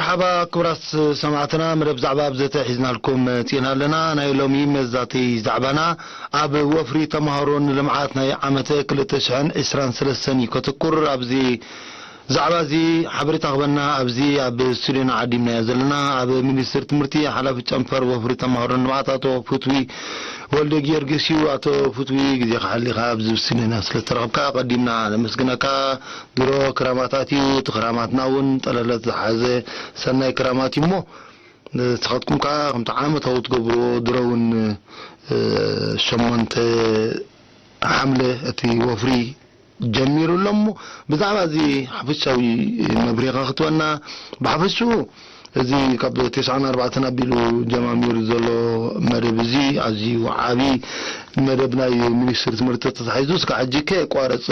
መርሓባ ክቡራት ሰማዕትና፣ መደብ ዛዕባ ኣብ ዘተ ሒዝናልኩም መጺእና ኣለና። ናይ ሎሚ መዛተይ ዛዕባና ኣብ ወፍሪ ተምሃሮ ንልምዓት ናይ ዓመተ ክልተ ሽሕን ዕስራን ሰለስተን እዩ ከተኩር። ኣብዚ ዛዕባ እዚ ሓበሬታ ክበና ኣብዚ ኣብ ስቱዲዮና ዓዲምናዮ ዘለና ኣብ ሚኒስቴር ትምህርቲ ሓላፊ ጨንፈር ወፍሪ ተምሃሮ ንልምዓት ኣቶ ፍትዊ ወልደ ጊዮርጊስ እዩ። ኣቶ ፍትዊ፣ ግዜኻ ሓሊኻ ኣብዚ ስቱዲዮና ስለ ዝተረኸብካ ኣቐዲምና ነመስግነካ። ድሮ ክራማታት እዩ። እቲ ክራማትና እውን ጠለለት ዝሓዘ ሰናይ ክራማት እዩ እሞ፣ ንስኻትኩም ከኣ ከምቲ ዓመታዊ ትገብርዎ ድሮ እውን፣ እ፣ ሸሞንተ ሓምለ እቲ ወፍሪ ጀሚሩ ኣሎ እሞ፣ ብዛዕባ እዚ ሓፈሻዊ መብርሂኻ ክትበና። ብሓፈሽኡ እዚ ካብ ተስዓን ኣርባዕተን ኣቢሉ ጀማሚሩ ዘሎ መደብ እዚ ኣዝዩ ዓቢ መደብ ናይ ሚኒስትሪ ትምህርቲ ተታሒዙ እስካብ ሕጂ ከየቋረጸ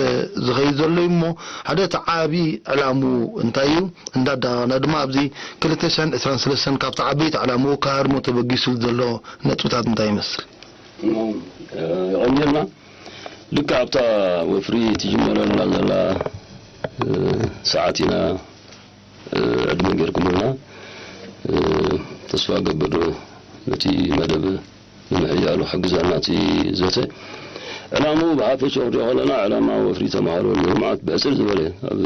ዝኸይድ ዘሎ እዩ እሞ፣ ሓደ እቲ ዓቢ ዕላምኡ እንታይ እዩ? እንዳዳጋና ድማ ኣብዚ ክልተ ሽሕን ዕስራን ሰለስተን ካብቲ ዓበይቲ ዕላምኡ ክሃርሞ ተበጊሱሉ ዘሎ ነጥብታት እንታይ ይመስል? እሞ፣ እ፣ የቐንየልና። ልክዕ ኣብታ ወፍሪ ትጅመረልና ዘላ፣ እ፣ ሰዓት ኢና፣ እ፣ ዕድመ ጌርኩምልና። እ፣ ተስፋ ገብር ነቲ መደብ ንምሕያሉ ክሕግዘና እቲ ዘተ። ዕላምኡ ብሓፈሻ ክንሪኦ ከለና፣ ዕላማ ወፍሪ ተምሃሮ ንምልማት ብሕጽር ዝበለ ኣብ፣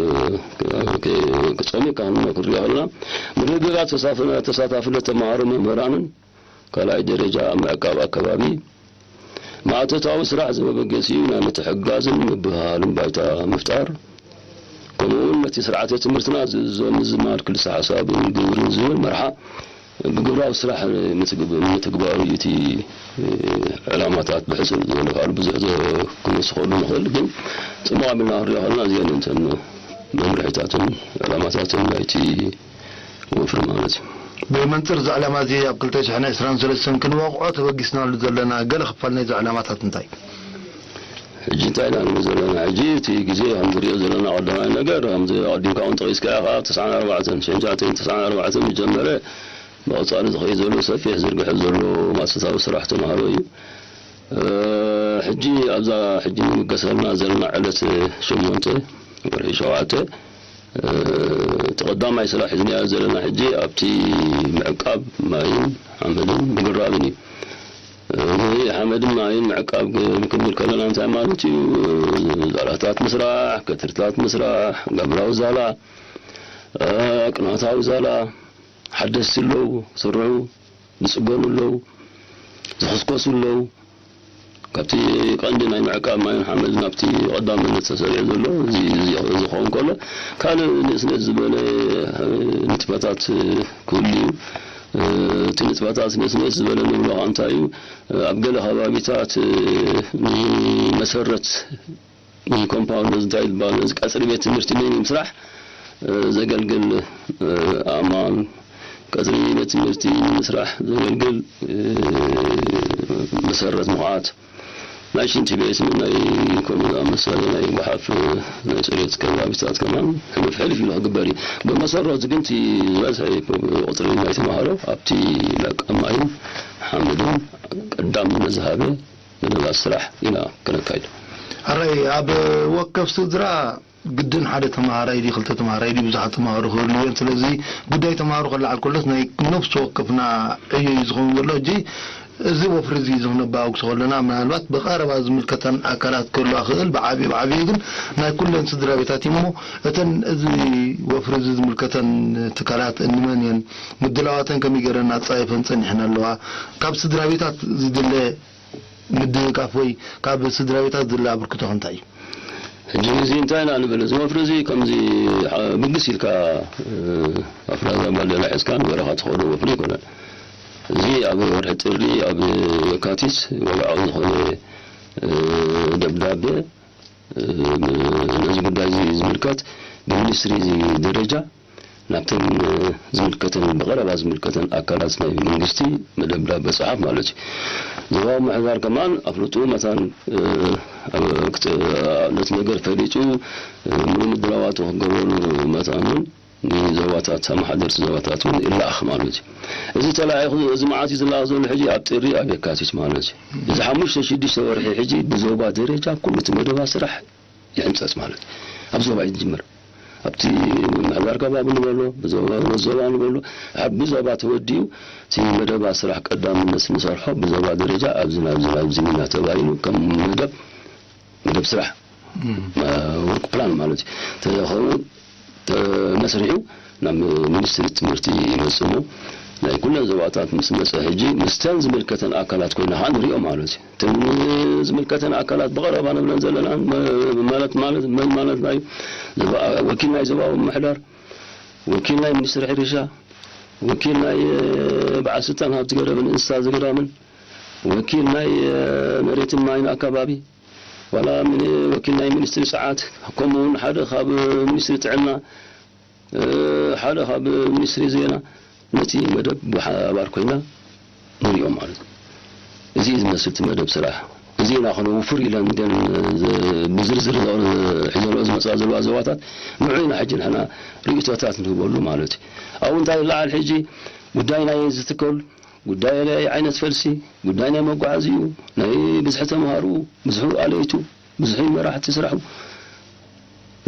ከ-፣ ክጸሚቕካ ክንሪኦ ከለና፣ ምርግጋጽ ተሳፍ-፣ ተሳታፍነት ተምሃሮ መምህራንን ካልኣይ ደረጃ ኣብ ምዕቃብ ኣከባቢ ማእቶታዊ ስራሕ ዘመበገሲኡ ናይ ምትሕግጋዝን ምብህሃልን ባይታ ምፍጣር፣ ከምኡ እውን ነቲ ስርዓተ ትምህርትና ዝእዝዞ ምዝማድ ክልሰ ሓሳብን ግብርን ዝብል መርሓ ብግብራዊ ስራሕ ምትግብ-፣ ምትግባሩ እዩ እቲ፣ እ፣ ዕላማታት ብሕጽር ዝበለ። ካልእ ብዙሕ ዘ-፣ ክንወስኸሉ ንኽእል፣ ግን ጽቡቕ ኣቢልና ክንሪኦ ከለና እዚአን እተን መምርሒታትን ዕላማታትን ናይቲ ወፍሪ ማለት እዩ። ብመንጽር እዚ ዕላማ እዚ ኣብ ክልተ ሽሕን ዕስራን ሰለስተን ክንወቕዖ ተበጊስናሉ ዘለና ገለ ክፋል ናይዚ ዕላማታት እንታይ? ሕጂ እንታይ ኢና ንብል ዘለና? ሕጂ እቲ ግዜ ከም ዝሪኦ ዘለና ቀዳማይ ነገር፣ ከምዚ ኣቐዲምካ እውን ጠቒስካዮ ከዓ፣ ተስዓን ኣርባዕተን፣ ሽሕን ትሽዓተን ተስዓን ኣርባዕተን ዝጀመረ ብቐጻሊ ዝኸይድ ዘሎ ሰፊሕ ዝርግሐ ዘሎ ማእቶታዊ ስራሕ ተምሃሮ እዩ። እ፣ ሕጂ ኣብዛ ሕጂ ንምገሰልና ዘለና ዕለት ሸሞንተ ወርሒ ሸውዓተ፣ እ፣ እቲ ቀዳማይ ስራሕ ሒዝናዮ ዘለና ሕጂ ኣብቲ ምዕቃብ ማይን ሓመድን ምግራብን እዩ። እዚ ሓመድን ማይን ምዕቃብ ክንብል ከለና እንታይ ማለት እዩ? ዛላታት ምስራሕ፣ ከትርታት ምስራሕ፣ ጋብራዊ ዛላ፣ እ፣ ቅንዕታዊ ዛላ፣ ሓደስቲ ኣለዉ፣ ስርሑ፣ ዝጽገኑ ኣለዉ፣ ዝኽስከሱ ኣለዉ። ካብቲ ቀንዲ ናይ ምዕቃብ ማይን ሓመድን ኣብቲ ቀዳምነት ተሰሪዑ ዘሎ እዚ፣ እዚ፣ እዚ ክኸውን ከሎ፣ ካልእ ንእስነት ዝበለ፣ እ፣ ንጥፈታት፣ እ፣ ክህሉ እዩ። እ፣ እቲ ንጥፈታት ንእስነት ዝበለ ንብሎ ከኣ እንታይ እዩ? ኣብ ገለ ከባቢታት፣ እ፣ ንመሰረት ኮምፓውንድ እንታይ ዝበሃል ነዚ ቀጽሪ ቤት ትምህርቲ ንምስራሕ፣ እ፣ ዘገልግል፣ እ፣ ኣእማን፣ ቀጽሪ ቤት ትምህርቲ ንምስራሕ ዘገልግል፣ እ፣ መሰረት ምኹዓት፣ ናይ ሽንቲ ቤት፣ ናይ ከምኡ ዝኣመሰለ ናይ ጓሓፍ፣ ናይ ጽሬት ከባቢታት ከማን ሕልፍ ሕልፍ ኢሉ ክግበር እዩ። ብመሰረቱ ግን እቲ ዝበዝሐ ቁጽሪ ናይ ተምሃሮ ኣብቲ ምዕቃብ ማይን ሓመድን ቀዳምነት ዝሃበ መደባት ስራሕ ኢና ከነካይዶ። ሕራይ፣ ኣብ ወከፍ ስድራ ግድን ሓደ ተምሃራይ ድዩ፣ ክልተ ተምሃራይ ድዩ፣ ብዙሓት ተምሃሮ ክህልዉ እዮም። ስለዚ ጉዳይ ተምሃሮ ክለዓል ከሎስ ናይ ነፍሲ ወከፍና ዕዮ እዩ ዝኸውን ዘሎ። ሕጂ እዚ ወፍሪ እዚ ዝኽነባግሶ ከለና ምናልባት ብቐረባ ዝምልከተን ኣካላት ክህልዋ ክእል፣ ብዓብዩ ብዓብዩ ግን ናይ ኩለን ስድራ ቤታት እዩ እሞ፣ እተን እዚ ወፍሪ እዚ ዝምልከተን ትካላት እንመን እየን? ምድላዋተን ከመይ ገይረን ኣጻይፈን ጸኒሐን ኣለዋ? ካብ ስድራ ቤታት ዝድለ ምድግጋፍ ወይ ካብ ስድራ ቤታት ዝድለ ኣበርክቶ እንታይ እዩ? ሕጂ እዚ እንታይ ኢና ንብል? እዚ ወፍሪ እዚ ከምዚ ሓ-፣ ብግስ ኢልካ፣ እ፣ ኣፍራዛ ባዴላ ሒዝካን በረኻ ትኸዶ ወፍሪ ኣይኮነን። እዚ ኣብ ወርሒ ጥሪ፣ ኣብ የካቲት ወግዓዊ ዝኾነ፣ እ፣ ደብዳቤ፣ እ፣ ነዚ ጉዳይ እዚ ዝምልከት ብሚኒስትሪ ደረጃ ናብተን፣ እ፣ ዝምልከተን፣ ብቐረባ ዝምልከተን ኣካላት ናይ መንግስቲ መደብዳበ ጽሓፍ ማለት እዩ። ዞባዊ ምምሕዳር ከማን ኣፍልጥኡ መታን፣ እ፣ ኣብ ክት-፣ ነቲ ነገር ፈሊጡ፣ እ፣ ምሉእ ምድላዋቱ ክገብረሉ መታን እውን ንዞባታት፣ ኣመሓደርቲ ዞባታት እውን ይለኣኽ ማለት እዩ። እዚ ተላኢኹ፣ እዚ መዓት እዩ ዝለኣኽ ዘሎ ሕጂ ኣብ ጥሪ፣ ኣብ የካቲት ማለት እዩ። እዚ ሓሙሽተ ሽዱሽተ ወርሒ ሕጂ ብዞባ ደረጃ ኩሉ እቲ መደባት ስራሕ ይሕንጸጽ ማለት እዩ። ኣብ ዞባ እዩ ዝጅምር። ኣብቲ ምምሕዳር ከባቢ ንበሎ፣ ብዞባ፣ ብዞባ ንበሎ፣ ኣብ ብዞባ ተወዲኡ፣ እቲ መደባት ስራሕ ቀዳምነት ንሰርሖ፣ ብዞባ ደረጃ ኣብዚ ናብዚ ናብዚ ኢና ተባሂሉ፣ ከም መደብ፣ መደብ ስራሕ፣ እም። ማ-፣ ወርክ ፕላን ማለት እዩ። ተኸውን፣ ተመስሪሑ፣ ናብ ሚኒስትሪ ትምህርቲ ይመጽእ እሞ፣ ናይ ኩለን ዞባታት ምስ መጸ፣ ሕጂ ምስተን ዝምልከተን ኣካላት ኮይና ኸዓ ንሪኦ ማለት እዩ። እተን ዝምልከተን ኣካላት ብቐረባ ንብለን ዘለና፣ መ-፣ ማለት፣ ማለት፣ መን ማለትና እዩ? ዘባ-፣ ወኪል ናይ ዞባዊ ምምሕዳር፣ ወኪል ናይ ሚኒስትሪ ሕርሻ፣ ወኪል ናይ፣ እ፣ በዓል ስልጣን ሃብቲ ገረብን እንስሳ ዘገዳምን፣ ወኪል ናይ፣ እ፣ መሬትን ማይን ኣከባቢ፣ ዋላ ምን-፣ ወኪል ናይ ሚኒስትሪ ሰዓት፣ ከምኡ እውን ሓደ ካብ ሚኒስትሪ ጥዕና፣ እ፣ ሓደ ካብ ሚኒስትሪ ዜና፣ ነቲ መደብ ብሓባር ኮይና ንሪኦ ማለት እዩ። እዚ እዩ ዝመስል እቲ መደብ ስራሕ። እዚ ኢና ከነውፍር ኢለን ግን ዝ-፣ ብዝርዝር ዞ-፣ ሒዘንኦ ዝመጻ ዘለዋ ዞባታት ንዑ ኢና ሕጂ ንሕና ርእይቶታት ንህበሉ ማለት እዩ። ኣብኡ እንታይ ይለዓል ሕጂ ጉዳይ ናይ ዝትከል፣ ጉዳይ ናይ ዓይነት ፈልሲ፣ ጉዳይ ናይ መጓዓዝኡ፣ ናይ ብዝሒ ተምሃርኡ፣ ብዝሑ ኣለይቱ፣ ብዝሑ መራሕቲ ስራሑ፣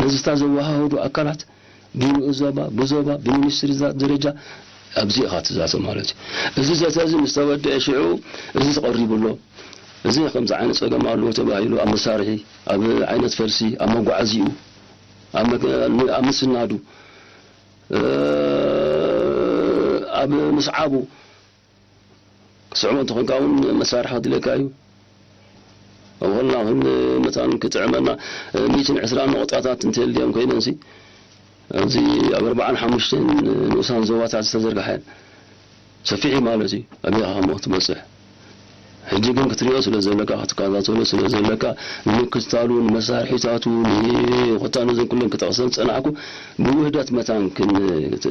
ነዚ እታ ዘወሃህዱ ኣካላት ብንኡስ ዞባ፣ ብዞባ፣ ብሚኒስትሪ ዛ-፣ ደረጃ ኣብዚ ኢኻ ትዛተ ማለት እዩ። እዚ ዘተ እዚ ምስ ተወድአ ሽዑ እዚ ተቐሪቡ ኣሎ። እዚ ከምዚ ዓይነት ጸገም ኣለዎ ተባሂሉ ኣብ መሳርሒ፣ ኣብ ዓይነት ፈልሲ፣ ኣብ መጓዓዝኡ፣ ኣብ መገ-፣ ኣብ ምስናዱ፣ እ፣ ኣብ ምስዓቡ፣ ክትስዕቦ እንተኾንካ እውን መሳርሒ ከድልየካ እዩ። ኣብ ኾልና ኹን መታን ክጥዕመና፣ ሚእትን ዕስራን ነቑጣታት እንተልዮም ኮይነንሲ፣ ኣብዚ ኣብ ኣርባዓን ሓሙሽተን ንኡሳን ዞባታት ዝተዘርግሐ ሰፊሕ እዩ ማለት እዩ። ኣበይ ኢኻ እሞ ክትበጽሕ? ሕጂ ግን ክትሪኦ ስለ ዘለካ፣ ክትከታተሎ ስለ ዘለካ፣ ንምክትታሉ፣ ንመሳርሒታቱ፣ ን-፣ ኮታ ነዘን ኩለን ክጠቕሰን ዝጸናሕኩ፣ ብውህደት መታን ክን-፣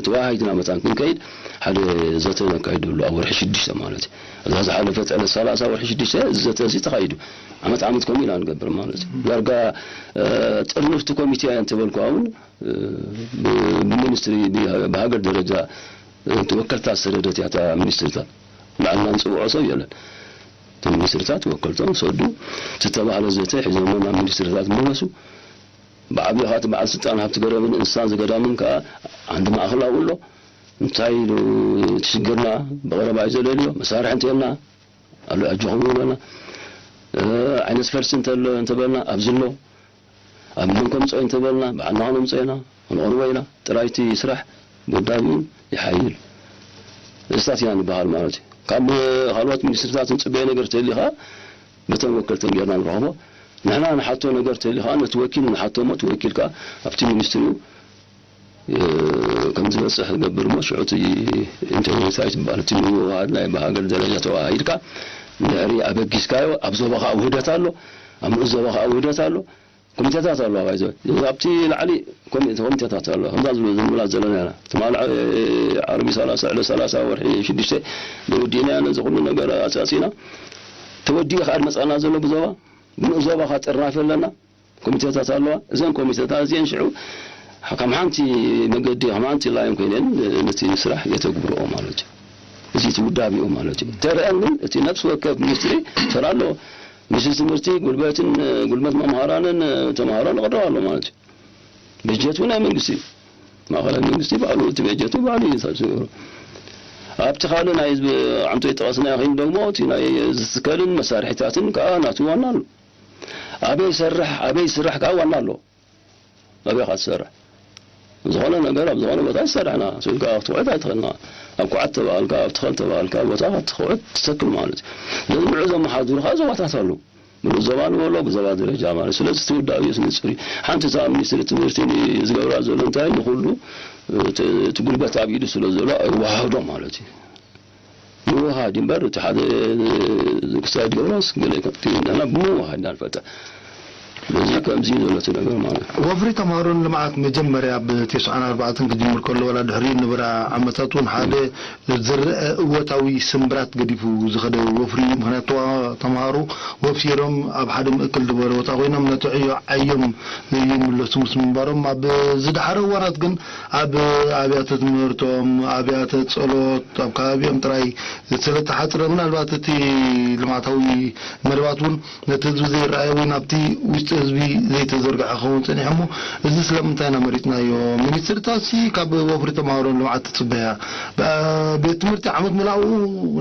ተወሃሂድና መታን ክንከይድ፣ ሓደ ዘተ ነካይደሉ ኣብ ወርሒ ሽዱሽተ ማለት እዩ። እዛ ዝሓለፈት ዕለት ሰላሳ ወርሒ ሽዱሽተ እዚ ዘተ እዚ ተኻይዱ። ዓመት ዓመት ከምኡ ኢና ንገብር ማለት እዩ። ዳርጋ፣ እ፣ ጥርንፍቲ ኮሚቴ እያ እንተበልኩ እውን፣ እ፣ ብ-፣ ብሚኒስትሪ፣ ብ-፣ ብሃገር ደረጃ፣ እ፣ ተወከልታ ዝሰደደት እያ እታ ሚኒስትሪታት። ባዕልና ንጽውዖ ሰብ የለን። እቲ ሚኒስትሪታት ተወከልቶም ሰዱ፣ እቲ ተባህለ ዘተ ሒዞሞ ናብ ሚኒስትሪታት መለሱ። ብዓብዩ ኸኣ እቲ በዓል ስልጣን ሃብቲ ገረብን እንስሳን ዘገዳምን ከኣ ዓንዲ ማእኸል ኣብኡ ኣሎ። እንታይ ኢሉ እቲ ሽግርና ብቐረባ እዩ ዘደልዮ፣ መሳርሒ እንተልና ኣሎ ኣጆኹም ይብለና። እ፣ ዓይነት ፈልሲ እንተሎ፣ እንተበልና ኣብዚ ኣሎ። ኣብ መን ከምጽኦ እንተበልና ባዕልና ከነምጽኦ ኢና፣ ክንቕርቦ ኢና። ጥራይ እቲ ስራሕ ብውዳቤኡ ይሓይል። እሳት ኢና ንበሃል ማለት እዩ። ካብ ካልኦት ሚኒስትሪታት እንጽበዮ ነገር ተልዩ ኸኣ በተን ወከልተን ጌርና ንረኽቦ። ንሕና ንሓቶ ነገር ተልዩ ኸኣ ነቲ ወኪል ንሓቶ እሞ እቲ ወኪል ከኣ ኣብቲ ሚኒስትሪኡ እ፣ ከም ዝበጽሕ ዝገብር እሞ ሽዑ እቲ ኢንተርኔት ኣይትበሃል። እቲ ምውህሃድ ናይ ብሃገር ደረጃ ተወሃሂድካ ድሕሪ ኣበጊስካዮ ኣብ ዞባ ኸኣ ውህደት ኣሎ፣ ኣብ ንኡስ ዞባ ኸኣ ውህደት ኣሎ። ኮሚቴታት ኣለዋ ባይዘ ኣብቲ ላዕሊ ኮሚ-፣ ኮሚቴታት ኣለዋ። ከምዛ ዝብሉ ዝምላ ዘለና ኢና። ትማሊ ዓርቢ ሰላሳ፣ ዕለት ሰላሳ ወርሒ ሽዱሽተ ንውዲእና ነዚ ኩሉ ነገር ኣጻጺና። ተወዲኡ ኸኣ መጻና ዘሎ ብዞባ፣ ብንኡስ ዞባ ኸኣ ጥርናፊ ኣለና። ኮሚቴታት ኣለዋ። እዘን ኮሚቴታት እዚአን ሽዑ ከም ሓንቲ መገዲ፣ ከም ሓንቲ ላይን ኮይነን ነቲ ስራሕ የተግብርኦ ማለት እዩ። እዚ እቲ ውዳቤኡ ማለት እዩ። ተረአን ግን እቲ ነፍሲ ወከፍ ሚኒስትሪ ተራ ኣለዎ። ሚኒስትሪ ትምህርቲ ጉልበትን፣ ጉልበት መምሃራንን ተምሃሮን ይቕረብ ኣሎ ማለት እዩ። በጀት እውን ናይ መንግስቲ እዩ። ማእኸላይ መንግስቲ ባዕሉ እቲ በጀቱ ባዕሉ እዩ ዝገብሮ። ኣብቲ ካልእ ናይ ህዝቢ ዓንቶ ይጠቐስና ይኽእል ደግሞ እቲ ናይ ዝትከልን መሳርሒታትን ከዓ ናቱ ዋና ኣሎ። ኣበይ ይሰርሕ፣ ኣበይ ይስራሕ ከዓ ዋና ኣለዎ። ኣበይ ኢኻ ትሰርሕ? ዝኾነ ነገር ኣብ ዝኾነ ቦታ ይሰርሕና። ስኢልካ ክትኹዕት ኣይትኽእልና። ኣብ ኩዓት ተባሃልካ፣ ኣብ ትኸል ተባሃልካ ቦታ ክትኹዕት ትተክል ማለት እዩ። ነዚ ንዑ ዘመሓድሩ ከዓ ዞባታት ኣለዉ። ብንኡስ ዞባ ንበሎ፣ ብዞባ ደረጃ ማለት እዩ። ስለዚ እቲ ውዳቤ እዩ ንጹር እዩ። ሓንቲ እታ ሚኒስትሪ ትምህርቲ ዝገብራ ዘሎ እንታይ ንኹሉ እቲ፣ እቲ ጉልበት ኣብ ኢዱ ስለ ዘሎ ኣይወሃህዶ ማለት እዩ። ምውሃድ እምበር፣ እቲ ሓደ ክሳይ ድገብሮስ ገለ ከ-፣ ንሕና ብምውሃድ ኢና ንፈልጠ። ስለዚ ከምዚ እዩ ዘሎ እቲ ነገር ማለት እዩ። ወፍሪ ተምሃሮን ልምዓት መጀመርያ ብ ተስዓን ኣርባዕተን ክጅምር ከሎ፣ ዋላ ድሕሪኡ ንነበራ ዓመታት እውን ሓደ ዝረአ እወታዊ ስምብራት ገዲፉ ዝኸደ ወፍሪ እዩ። ምኽንያቱ ተምሃሮ ወፊሮም ኣብ ሓደ ምእክል ዝበለ ቦታ ኮይኖም ነቲ ዕዮ ዓዮም ይምለሱ ምስ ምንባሮም፣ ኣብ ዝደሓረ እዋናት ግን ኣብ ኣብያተ ትምህርቶም፣ ኣብያተ ጸሎት፣ ኣብ ከባቢኦም ጥራይ ስለ ተሓጽረ፣ ምናልባት እቲ ልምዓታዊ መደባት እውን ነቲ ህዝቢ ዘይረኣየ ወይ ናብቲ ውሽጢ ህዝቢ ዘይተዘርግሐ ክኸውን ጸኒሑ እሞ፣ እዚ ስለምንታይ ኢና መሪጽናዮ? ሚኒስትርታሲ ካብ ወፍሪ ተማሃሮን ልምዓት ትጽበያ? ብ-፣ ቤት ትምህርቲ ዓመት መላኡ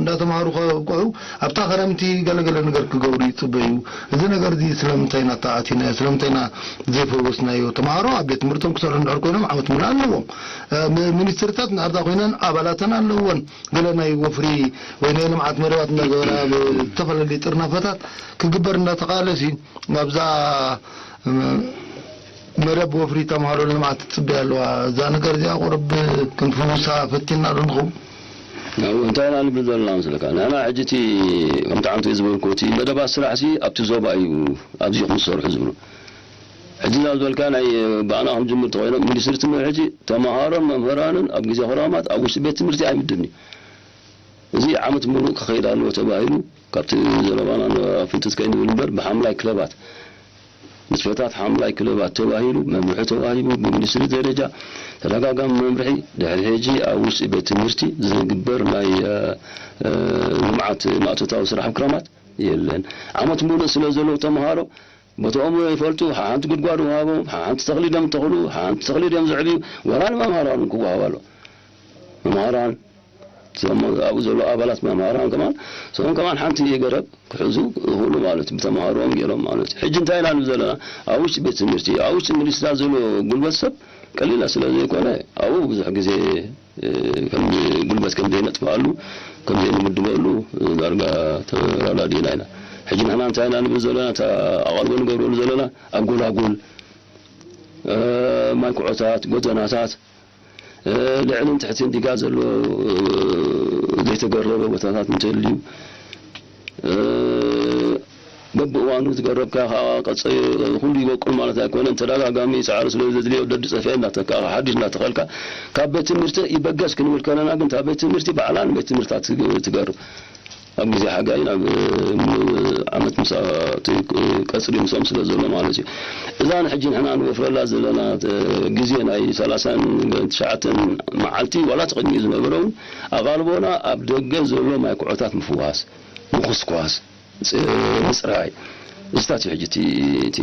እንዳተማሃሩ ከብቅዑ፣ ኣብታ ክረምቲ ገለገለ ነገር ክገብሩ ይጽበዩ። እዚ ነገር እዚ ስለምንታይ ኢና ተኣቲናዮ? ስለምንታይ ኢና ዘይፈወስናዮ? ተማሃሮ ኣብ ቤት ትምህርቶም ክሰርሑ እንድሕር ኮይኖም ዓመት መላእ ኣለዎም። እ፣ ሚ-፣ ሚኒስትርታት እንድሕር ኮይነን ኣባላተን ኣለወን። ገለ ናይ ወፍሪ ወይ ናይ ልምዓት መደባት እንዳገበራ ብዝተፈላለየ ጥርናፈታት ክግበር እንዳተኻእለሲ፣ ኣብዛ መደብ ወፍሪ ተምሃሮ ልምዓት ትጽበያ ኣለዋ። እዛ ነገር እዚኣ ቁሩብ ክንፍውሳ ፈቲና ዶ ንኸውን? ያው እንታይ ኢና ንብል ዘለና መስለካ? ንሕና ሕጂ እቲ ከምቲ ዓንተ ዝበልኩ እቲ መደባት ስራሕ ሲ ኣብቲ ዞባ እዩ ኣብዚኹም ዝሰርሑ ዝብሉ። ሕጂ እዛ ዝበልካ ናይ ብኣና ክንጅምር ተኾይኖም ሚኒስትሪ ትምህርቲ ሕጂ ተምሃሮን መምህራንን ኣብ ግዜ ክረማት ኣብ ውሽጢ ቤት ትምህርቲ ኣይምድብን እዩ። እዚ ዓመት ምሉእ ክኸይድ ኣለዎ ተባሂሉ ካብቲ ዘረባና ፍንትት ከይንብል እምበር ብሓምላይ ክለባት ንጥፈታት ሓምላይ ክለባት ተባሂሉ መምርሒ ተዋሂቡ ብሚኒስትሪ ደረጃ ተደጋጋሚ መምርሒ ድሕሪ ሕጂ ኣብ ውሽጢ ቤት ትምህርቲ ዝግበር ናይ ልምዓት ማእቶታዊ ስራሕ ክረማት የለን። ዓመት ሙሉእ ስለ ዘለዉ ተምሃሮ ቦትኦም ይፈልጡ፣ ሓንቲ ጉድጓድ ውሃቦም፣ ሓንቲ ተኽሊ ድዮም ተኽሉ፣ ሓንቲ ተኽሊ ድዮም ዘዕብዩ፣ ዋላ ንመምሃራን ክወሃብ ኣሎ። መምሃራን ኣብኡ ዘለዉ ኣባላት መምሃራን ከማን እሶም ከማን ሓንቲ ገረብ ክሕዙ ይኽእሉ ማለት እዩ። ብተምሃሮኦም ገይሮም ማለት እዩ። ሕጂ እንታይ ኢና ንብል ዘለና? ኣብ ውሽጢ ቤት ትምህርቲ ኣብ ውሽጢ ሚኒስትሪ ዘሎ ጉልበት ሰብ ቀሊል ስለ ዘይኮነ ኣብኡ ብዙሕ ግዜ ከም ጉልበት ከም ዘይነጥፍኣሉ ከም ዘይንምድበሉ ዳርጋ ተራዳዲእና ኢና። ሕጂ ንሕና እንታይ ኢና ንብል ዘለና? እታ ኣቓልቦ ንገብረሉ ዘለና ኣጎላጉል ማይ ኩዖታት፣ ጎደናታት፣ ልዕልን ትሕትን ዲጋ ዘሎ ዘይተገረበ ቦታታት እንተልዩ በብእዋኑ ዝገረብካ ከዓ ቀፀ ኩሉ ይበቁል ማለት ኣይኮነን። ተደጋጋሚ ፃዕሪ ስለ ዘድልዮ ደዲ ፀፊያ እናተካእካ ሓድሽ እናተኸልካ ካብ ቤት ትምህርቲ ይበገስ ክንብል ከለና ግን እታ ቤት ትምህርቲ ባዕላ ንቤት ትምህርትታት ትገርብ ኣብ ግዜ ሓጋይ ናብ ዓመት ምስ ቀፅሪ ምስኦም ስለ ዘሎ ማለት እዩ። እዛ ንሕጂ ንሕና ንወፍረላ ዘለና ግዜ ናይ ሰላሳን ትሽዓተን መዓልቲ ዋላ ተቐድሚኡ ዝነበረ እውን ኣቓልቦና ኣብ ደገ ዘሎ ማይ ኩዖታት ምፍዋስ፣ ምኹስኳስ፣ ምፅራይ እዚታት እዩ ሕጂ እቲ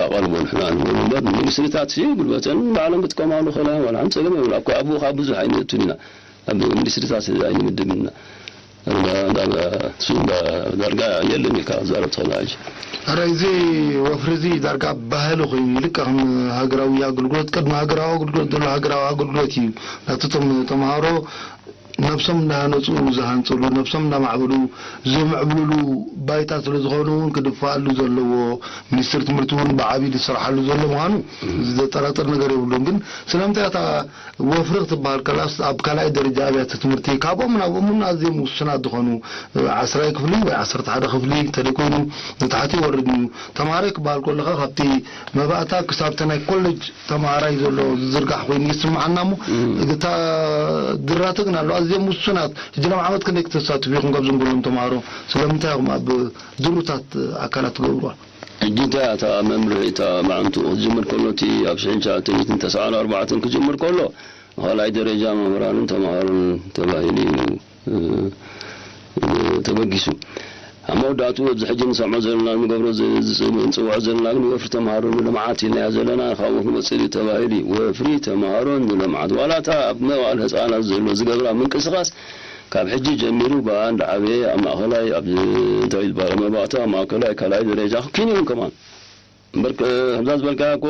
ኣቓልቦ ንሕና ንህቦም እምበር ሚኒስትሪታት ጉልበተን ባዕለን ክጥቀማሉ ክእላ ዋላ ሓንቲ ፀገም የብሉ። ኣብኡ ካብ ብዙሕ ኣይንእቱን ኢና። ኣብ ሚኒስትሪታት ኣይንምድብን ኢና። ዳርጋ የለን ኢልካ ክትዛረብ ትኽእል ሕጂ። ኣረ እዚ ወፍሪ እዚ ዳርጋ ባህሊ ኮይኑ ልክዕ ከም ሃገራዊ ኣገልግሎት ቅድሚ ሃገራዊ ኣገልግሎት ዘሎ ሃገራዊ ኣገልግሎት እዩ። ናትቶም ተምሃሮ ነብሶም እንዳሃነፁ ዝሃንፅሉ ነብሶም እንዳማዕበሉ ዘምዕብልሉ ባይታ ስለ ዝኾኑ እውን ክድፋኣሉ ዘለዎ ሚኒስትሪ ትምህርቲ እውን ብዓብዪ ዝስርሓሉ ዘሎ ምዃኑ ዘጠራጥር ነገር የብሉን። ግን ስለምንታይ እታ ወፍሪ ክትበሃል ከላስ ኣብ ካልኣይ ደረጃ ኣብያተ ትምህርቲ ካብኦም ናብኦም እውን ኣዝዮም ውሱናት ዝኾኑ ዓስራይ ክፍሊ ወይ ዓሰርተ ሓደ ክፍሊ እንተደይኮይኑ ንታሕቲ ይወርድ እዩ። ተምሃራይ ክበሃል ከለኻ ካብቲ መባእታ ክሳብ እቲ ናይ ኮሌጅ ተምሃራይ ዘሎ ዝዝርጋሕ ኮይኑ ይስምዓና እሞ እታ ድራተ ግን ኣሎ ኣዝዮም ውሱናት። ሕጂ ናብ ዓመት ክንደይ ክተሳትፉ ኢኹም ካብዞም ኩሎም ተምሃሮ? ስለምንታይ ኢኹም ኣብ ድሩታት ኣካላት ትገብርዋ? ሕጂ እንታይ እያ እታ መምርሒ እታ ማዕንቱ ክትጅምር ከሎ እቲ ኣብ ሽሕን ትሽዓተ ሚእትን ተስዓን ኣርባዕተን ክጅምር ከሎ ንኻልኣይ ደረጃ መምህራንን ተምሃሮን ተባሂሉ እዩ ተበጊሱ። ኣብ መወዳእትኡ ኣብዚ ሕጂ ንሰምዖ ዘለና ንገብሮ ንፅውዖ ዘለና ግን ወፍሪ ተምሃሮ ንልምዓት ኢልናዮ ዘለና ካብኡ ክመፅእ እዩ ተባሂሉ እዩ። ወፍሪ ተምሃሮ ንልምዓት ዋላ እታ ኣብ መዋእለ ህፃናት ዘሎ ዝገብራ ምንቅስቃስ ካብ ሕጂ ጀሚሩ ብኣ እንዳዓበየ ኣብ ማእኸላይ ኣብ እንታይ ይባሃል መባእታ ማእከላይ ካልኣይ ደረጃ ክኪን ይኹን ከማን እምበር ከምዛ ዝበልካያ እኮ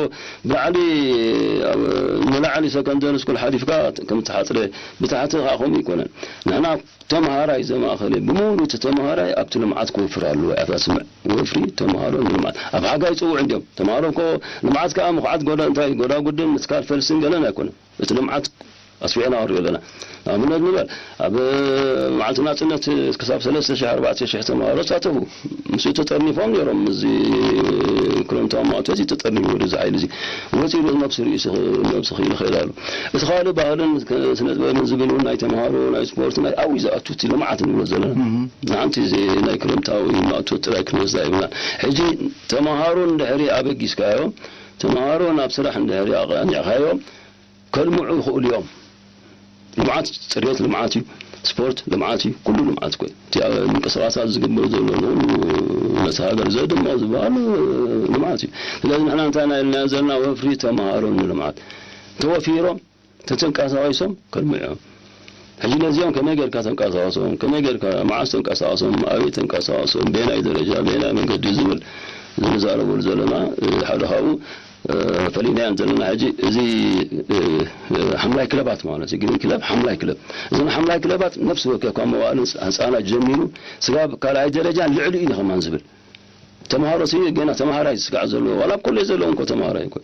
ብላዕሊ ንላዕሊ ሰከንደሪ ስኩል ሓሊፍካ ከም ተሓፅረ ብታሕቲ ከዓ ከምኡ ይኮነን። ንሕና ተምሃራይ ዘማእኸለ ብምሉእ እቲ ተምሃራይ ኣብቲ ልምዓት ክወፍር ኣለዎ እያ እታ ስምዕ ወፍሪ ተምሃሮ ንልምዓት ኣብ ሓጋይ ፅውዕ እንዲዮም ተምሃሮ እኮ ልምዓት ከዓ ምኹዓት ጎዳ እንታይ ጎዳጉድን ምትካል ፈልስን ገለን ኣይኮነን። እቲ ልምዓት ኣስፊሕና ክንሪኦ ኣለና። ንኣብነት ንበል ኣብ መዓልቲ ናፅነት ክሳብ ሰለስተ ሺሕ ኣርባዕተ ሺሕ ተምሃሮ ተሳተፉ። ምስኡ ተጠርኒፎም ነይሮም እዚ ክረምታዊ ማእቶት እዩ ተጠርኒፉ ወደዚ ሓይሊ እዚ ወፂኡ ነብሱ ርእሱ ነብሱ ክኢሉ ይኽእል ኣሎ። እቲ ካልእ ባህልን ስነ ጥበብን ዝብል እውን ናይ ተምሃሮ ናይ ስፖርት ናይ ኣብይ ዝኣቱ እቲ ልምዓት ንብሎ ዘለና ንሓንቲ ናይ ክረምታዊ ማእቶት ጥራይ ክንወስዳ ይብላን። ሕጂ ተምሃሮ እንድሕሪ ኣበጊስካዮም ተምሃሮ ናብ ስራሕ እንድሕሪ ኣቃኒዕካዮም ከልምዑ ይኽእሉ እዮም። ልምዓት ፅሬት ልምዓት እዩ። ስፖርት ልምዓት እዩ፣ ኩሉ ልምዓት እኮ እዩ። እቲ ኣብ ምንቅስቓሳት ዝግበር ዘሎ ንኹሉ ነቲ ሃገር ዘድምዖ ዝበሃል ልምዓት እዩ። ስለዚ ንሕና እንታይ ኢና ኢልና ዘለና? ወፍሪ ተምሃሮ ንልምዓት። ተወፊሮም ተተንቀሳቒሶም ከልምዑ እዮም። ሕጂ ነዚኦም ከመይ ጌርካ ተንቀሳቐሶም? ከመይ ጌርካ፣ መዓስ ተንቀሳቐሶም? ኣበይ ተንቀሳቐሶም? በየናይ ደረጃ፣ በየናይ መንገዲ ዝብል ዝንዛረበሉ ዘለና፣ ሓደ ካብኡ ፈሊናዮ ዘለና። ሕጂ እዚ ሓምላይ ክለባት ማለት እዩ፣ ግሪን ክለብ፣ ሓምላይ ክለብ። እዞም ሓምላይ ክለባት ነፍሲ ወከፍ ካብ መዋእለ ህፃናት ጀሚሩ ስጋብ ካልኣይ ደረጃን ልዕሊኡ እዩ ከማን ዝብል። ተምሃሮ ሲ ገና ተምሃራይ ስጋዕ ዘለዎ፣ ዋላ ኣብ ኮሌጅ ዘለዉ እኮ ተምሃራይ እኮ፣